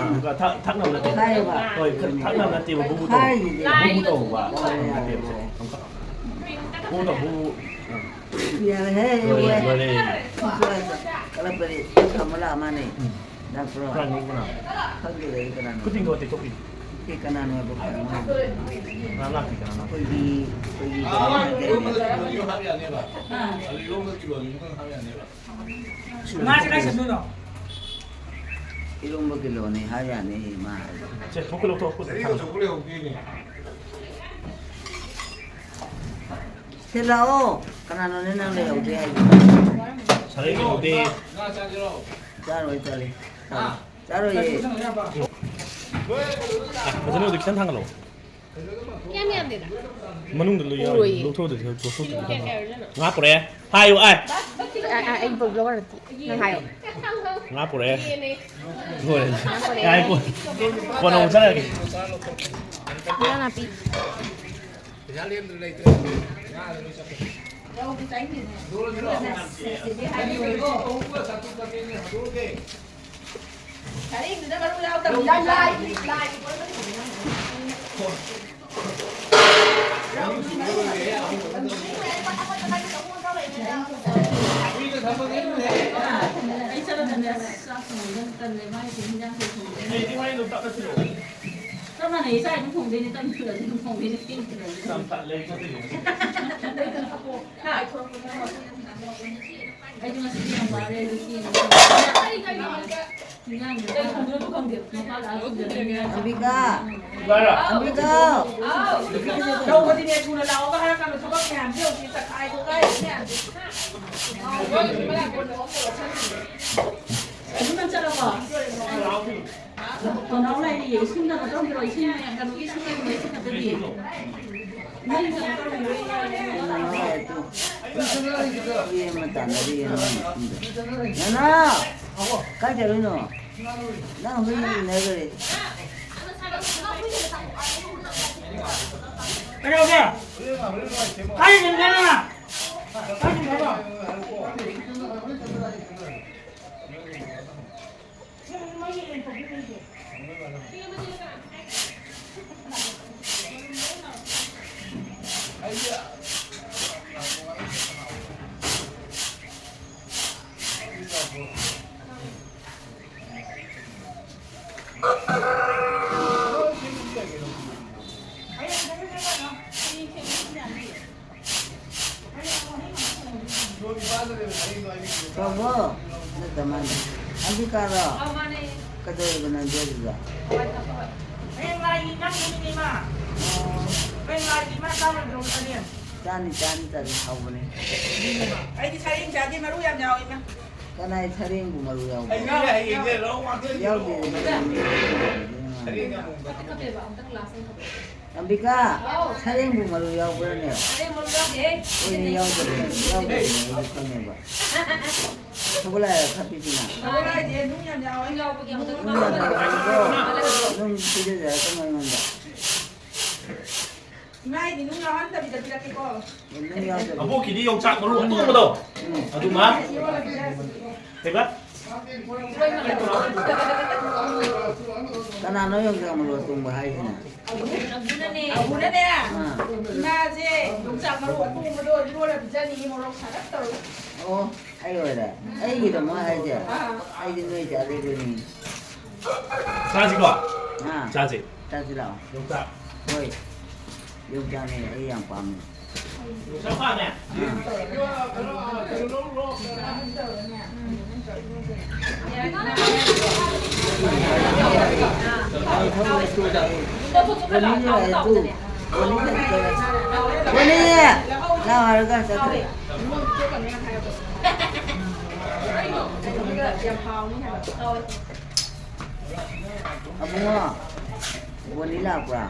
ꯑꯗꯨꯒ ꯊꯛ-, ꯊꯛꯅꯕ ꯅꯠꯇꯦ꯫ ꯍꯣꯏ, ꯊꯛ-, ꯊꯛꯅꯕ ꯅꯠꯇꯦꯕ, ꯕꯨꯕꯨ ꯇꯧꯕ꯫ ꯕꯨꯕꯨ ꯇꯧꯕ꯫ ꯅꯠꯇꯦꯕ, ꯁꯦ꯫ ꯕꯨꯕꯨ ꯇꯧꯕ, ꯕꯨꯕꯨ꯫ ꯌꯥꯔꯦꯍꯦ, ꯂꯣꯏꯔꯦ, ꯂꯣꯏꯔꯦ꯫ ꯀꯔꯝꯕꯅꯤ? ꯊꯝꯃ ꯂꯥꯛꯑ ꯃꯥꯅꯦ꯫ ꯎꯝ꯫ ꯂꯥꯛꯄ꯭ꯔꯣ? ꯀꯅꯥꯅꯣ, ꯀꯅꯥꯅꯣ? ꯈꯪꯗꯦꯗ ꯑꯩ ꯀꯅꯥꯅꯣ꯫ ꯈꯨꯠ ꯇꯤꯡꯊꯣꯛꯑ ꯇꯦꯛꯊꯣꯛꯄꯤ꯫ ꯑꯩ ꯀꯅꯥꯅꯣ ꯍꯥꯏꯕ ꯈꯪꯉꯣꯏ꯫ ꯉꯥ ꯂꯥꯛꯇꯦ, ꯀꯅꯥꯅꯣ? ꯑꯩꯈꯣꯏꯒꯤ, ꯑꯩꯈꯣꯏꯒꯤ ꯀꯩꯅꯣ ꯍꯥꯏꯇꯥꯔꯦꯅꯦ꯫ ꯉꯥꯁꯦ ꯀꯥꯏ ꯆꯠꯇꯣꯏꯅꯣ? ꯏꯔꯣꯝꯕ ꯀꯤꯂꯣꯅꯤ ꯍꯥꯏ ꯌꯥꯅꯤ ꯃꯥ ꯍꯥꯏꯗꯣ꯫ ꯁꯦ, ꯊꯣꯛꯄ ꯂꯧꯊꯣꯛ, ꯈꯨꯠ ꯊꯥꯡꯒꯠꯂꯣ꯫ ꯁꯤ ꯂꯥꯛꯑꯣ꯫ ꯀꯅꯥꯅꯣꯅꯦ ꯅꯪ ꯂꯩꯍꯧꯗꯦ ꯍꯥꯏꯗꯣ? ꯁꯥꯔꯩ ꯂꯩꯍꯧꯗꯦ꯫ ꯆꯥꯔꯣꯏ, ꯆꯥꯔꯣꯏ꯫ ꯆꯥꯔꯣꯏ꯫ ꯆꯥꯔꯣꯏꯌꯦ꯫ ꯑ, ꯐꯖꯅ ꯎꯗꯦ, ꯈꯤꯇꯪ ꯊꯥꯡꯒꯠꯂꯣ꯫ ꯌꯥꯝ ꯌꯥꯝꯗꯦꯗ꯫ ꯃꯅꯨꯡꯗ ꯂꯣꯏ ꯌꯥꯎꯔꯤ꯫ ꯎꯔꯣꯏꯌꯦ꯫ ꯂꯧꯊꯣꯛꯑꯗꯤ ꯂꯧꯊꯣꯛꯇ꯭ꯔꯗꯤ ꯁꯤ ꯀꯌꯥ ꯈꯪꯉꯔꯣꯏ꯫ ꯀꯌꯥ ꯑꯣꯏꯔꯤꯖꯥꯠꯅꯣ? ꯉꯥ ꯄꯨꯔꯛꯑꯦ꯫ ꯍꯥꯏꯌꯨ, ꯑꯥꯏ꯫ ꯑ, ꯑ, ꯑꯩ ꯕ꯭ꯂꯣꯒꯔ ꯅꯠꯇꯦ꯫ ꯅꯪ ꯍꯥꯏꯌꯣ꯫ ꯉꯥ ꯄꯨꯔꯛꯑꯦ꯫ ꯂꯣꯏꯔꯦ꯫ ꯉꯥ ꯄꯨꯔꯛꯑꯦ꯫ ꯌꯥꯔꯦ, ꯀꯣꯟ-, ꯀꯣꯟꯅ ꯑꯃꯨꯛ ꯆꯠꯂꯒꯦ꯫ ꯏꯟꯖꯥꯡ ꯅꯥꯄꯤ꯫ ꯄꯩꯁꯥ ꯂꯦꯝꯗ꯭ꯔ ꯂꯩꯇ꯭ꯔꯦ꯫ ꯉꯥꯗ ꯂꯣꯏ ꯆꯠꯈ꯭ꯔꯦ꯫ ꯌꯥꯎꯕ ꯆꯥꯅꯤꯡꯗꯦꯅꯦ꯫ ꯍꯟꯗꯣꯛꯑꯁꯤꯔꯣ? ꯁꯦ, ꯁꯦ, ꯁꯦ, ꯍꯥꯏꯕꯤꯌꯨ꯫ ꯑꯍꯨꯝꯒ ꯆꯥꯇ꯭ꯔꯨꯛ ꯆꯥꯇ꯭ꯔꯦꯠꯅꯦ, ꯍꯟꯗꯣꯛꯑꯒꯦ꯫ ꯆꯥꯅꯤꯡꯗꯦꯗ ꯃꯔꯨ ꯌꯥꯎꯗꯕꯅꯤꯅ꯫ ꯂꯥꯏꯒꯤ, ꯂꯥꯏꯒꯤ ꯄꯣꯠ ꯑꯃꯗꯤ ꯐꯖꯅ ꯍꯣꯏ꯫ ꯍꯣꯏ꯫ ꯀꯨꯏꯅ ꯊꯝꯃꯒꯦ ꯑꯗꯨꯗꯤ꯫ ꯑꯩ ꯆꯠꯂꯗꯝꯅꯦ꯫ ꯑꯁ, ꯆꯥꯛ ꯊꯣꯡꯕ ꯇꯜꯂꯦ꯫ ꯃꯥꯏꯁꯦ ꯍꯤꯟꯖꯥꯡ ꯀꯩ ꯊꯣꯡꯗꯣꯏꯅꯣ? ꯑꯩꯗꯤ ꯍꯣꯔꯦꯟ ꯑꯗꯨꯝ ꯇꯞꯅ ꯊꯤꯜꯂꯛꯑꯣ꯫ ꯆꯞ ꯃꯥꯟꯅꯩ, ꯆꯥꯛ ꯑꯗꯨꯝ ꯊꯣꯡꯗꯣꯏꯅꯦ, ꯇꯞꯅ ꯊꯤꯜꯂꯛꯑꯁꯨ ꯑꯗꯨꯝ ꯊꯣꯡꯗꯣꯏꯅꯦ, ꯊꯦꯡꯅ ꯊꯤꯜꯂꯛꯑꯁꯨ꯫ ꯌꯥꯝ ꯇꯜꯂꯦ, ꯑꯩ ꯆꯠꯇꯣꯏꯅꯦ꯫ ꯑꯩꯁꯨ ꯉꯁꯤꯗꯤ ꯌꯥꯝ ꯋꯥꯔꯦ, ꯑꯩꯁꯨ ꯆꯦꯡ ꯏꯟꯖꯥꯡ ꯀꯩ ꯊꯣꯡꯗꯣꯏꯅꯣ ꯈꯪꯗꯦ꯫ ꯃꯄꯥ ꯂꯥꯛꯑ ꯊꯣꯡꯖꯔꯅꯤ꯫ ꯑꯝꯕꯤꯀꯥ꯫ ꯂꯥꯏꯔꯥ꯫ ꯑꯝꯕꯤꯀꯥ꯫ ꯇꯧꯕꯗꯤꯅꯦ, ꯊꯨꯅ ꯂꯥꯛꯑꯣꯒ ꯍꯥꯏꯔꯀꯥꯟꯗ ꯊꯕꯛ ꯃꯌꯥꯝꯁꯦ ꯍꯧꯖꯤꯛ ꯇꯛꯈꯥꯏ ꯈꯣꯠꯈꯥꯏ ꯃꯌꯥꯝꯁꯦ꯫ ꯑꯗꯨ ꯅꯪ ꯆꯠꯂꯕꯣ? ꯈꯣꯡꯅꯥꯎ ꯂꯩꯔꯤꯌꯦ꯫ ꯏꯁꯤꯡ ꯀꯩꯅꯣ ꯇꯧꯗ꯭ꯔꯣ? ꯏꯁꯤꯡ ꯀꯩꯅꯣꯒꯤ ꯏꯁꯤꯡ ꯂꯩꯕꯗꯣ, ꯏꯁꯤꯡ ꯈꯛꯇꯗꯤ꯫ ꯅꯣꯏ ꯀꯩꯅꯣ ꯇꯧꯔꯤꯔꯣ? ꯋꯥꯔꯤ ꯑꯃ ꯇꯥꯟꯅꯔꯤꯌꯦ ꯅꯣꯏ ꯃꯐꯝꯗ꯫ ꯅꯅꯥꯎ! ꯀꯥꯏ ꯆꯠꯂꯨꯏꯅꯣ? ꯅꯪ ꯍꯨꯏ ꯏꯟꯅꯈ꯭ꯔꯦ꯫ ꯀꯩꯗꯧꯒꯦ? ꯀꯥꯏ ꯆꯠꯂꯨꯏꯅꯣ ꯅꯪ? ꯀꯥꯏ ꯆꯠꯂꯨꯏꯅꯣ? ꯇꯧꯕꯣ? ꯅꯠꯇ ꯃꯥꯅ꯫ ꯑꯝꯕꯤꯀꯥꯔꯣ? ꯑꯧ, ꯃꯥꯅꯦ꯫ ꯀꯩꯗꯧꯔꯤꯕ ꯅꯪꯗꯤ ꯑꯗꯨꯗ? ꯍꯋꯥꯏ ꯊꯥꯛꯄ꯫ ꯍꯌꯦꯡ ꯂꯥꯏꯒꯤ ꯏꯟꯖꯥꯡ ꯁꯦꯝꯃꯤꯅꯦ, ꯏꯃꯥ꯫ ꯑꯣ꯫ ꯍꯌꯦꯡ ꯂꯥꯏꯒꯤ ꯏꯃꯥ ꯆꯥꯔꯣꯏꯗ꯭ꯔꯣ, ꯆꯥꯅꯤꯡ? ꯆꯥꯅꯤ, ꯆꯥꯅꯤ, ꯆꯥꯅꯤ, ꯍꯥꯎꯕꯅꯦ꯫ ꯑꯩꯗꯤ ꯁꯔꯦꯡ ꯆꯥꯗꯦ, ꯃꯔꯨ ꯌꯥꯝ ꯌꯥꯎꯋꯦ, ꯏꯃꯥ꯫ ꯀꯅꯥꯏ ꯁꯔꯦꯡꯕꯨ ꯃꯔꯨ ꯌꯥꯎꯕ꯭ꯔꯣ? ꯍꯌꯦꯡ ꯍꯌꯦꯡꯁꯦ ꯂꯧ ꯉꯥꯛꯇ ꯌꯥꯎꯗꯦ, ꯌꯣꯜꯂꯣ꯫ ꯃꯔꯨ ꯌꯥꯎꯗꯦ꯫ ꯁꯔꯦꯡ ꯌꯥꯝ ꯍꯣꯡꯕ꯫ ꯀꯞꯄꯦ, ꯀꯞꯄꯦꯕ, ꯑꯝꯇꯪ ꯂꯥꯁ ꯑꯣꯏꯅ ꯀꯞꯄꯦ꯫ ꯑꯝꯕꯤꯀꯥ, ꯍꯥꯎ꯫ ꯁꯔꯦꯡꯕꯨ ꯃꯔꯨ ꯌꯥꯎꯕ꯭ꯔꯅꯦ? ꯁꯔꯦꯡ ꯃꯔꯨ ꯌꯥꯎꯗꯦꯍꯦ꯫ ꯍꯣꯏꯅꯦ, ꯌꯥꯎꯗꯕꯅꯦ, ꯌꯥꯎꯗꯕꯅꯦ, ꯑꯩꯁꯨ ꯈꯪꯉꯦꯕ꯫ ꯁꯒꯣꯜ ꯍꯋꯥꯏ ꯈꯥꯕꯤꯁꯤꯅ? ꯁꯒꯣꯜ ꯍꯋꯥꯏꯁꯦ ꯅꯨꯡ ꯌꯥꯝ ꯌꯥꯎꯋꯦ꯫ ꯅꯨꯡ ꯌꯥꯎꯕꯒꯤ ꯑꯃꯨꯛꯇꯪ ꯅꯨꯡ ꯌꯥꯝ ꯌꯥꯎꯋꯦꯀꯣ꯫ ꯅꯨꯡ ꯄꯤꯖꯖꯔꯛꯀꯅꯨ ꯑꯩꯉꯣꯟꯗ꯫ ꯏꯃꯥꯒꯤꯗꯤ ꯅꯨꯡ ꯌꯥꯎꯍꯟꯗꯕꯤꯗ ꯄꯤꯔꯛꯀꯦꯀꯣ꯫ ꯅꯨꯡ ꯌꯥꯎꯗꯕꯤ꯫ ꯑꯕꯣꯛꯀꯤꯗꯤ ꯌꯣꯡꯆꯥꯛ ꯃꯔꯨ ꯑꯇꯣꯡꯕꯗꯣ ꯑꯗꯨꯃ ꯀꯩꯕ? ꯀꯅꯥꯅꯣ ꯌꯣꯡꯆꯥꯛ ꯃꯔꯨ ꯑꯇꯣꯡꯕ ꯍꯥꯏꯁꯤꯅ? ꯑꯕꯨꯅꯅꯦ, ꯏꯃꯥꯁꯦ ꯌꯣꯡꯆꯥꯛ ꯃꯔꯨ ꯑꯇꯣꯡꯕꯗꯣ ꯏꯔꯣꯜꯂ ꯄꯤꯖꯅꯤꯡꯉꯤ, ꯃꯣꯔꯣꯛ ꯁꯥꯔꯞ ꯇꯧꯔꯒ꯫ ꯑꯣ, ꯑꯩ ꯑꯣꯏꯔꯦ꯫ ꯑꯩꯒꯤꯗꯃꯛ ꯍꯥꯏꯁꯦ? ꯑꯩꯗꯤ ꯅꯣꯏ ꯆꯥꯗꯣꯏꯅꯤ꯫ ꯆꯥꯁꯤꯀꯣ꯫ ꯑꯥ, ꯆꯥꯁꯤ꯫ ꯆꯥꯁꯤ ꯂꯥꯛꯑꯣ꯫ ꯌꯣꯡꯆꯥꯛ꯫ ꯍꯣꯏ, ꯌꯣꯡꯆꯥꯛꯅꯦ ꯑꯩ ꯌꯥꯝ ꯄꯥꯝꯃꯦ꯫ ꯌꯣꯡꯆꯥꯛ ꯄꯥꯝꯃꯦ꯫ ꯑꯥ꯫ ꯕꯣꯅꯤ! ꯂꯥꯛꯑꯣ ꯍꯥꯏꯔꯒ ꯆꯠꯈ꯭ꯔꯦ꯫ ꯑꯕꯨꯡꯉꯣ, ꯕꯣꯅꯤ ꯂꯥꯛꯄ꯭ꯔꯥ?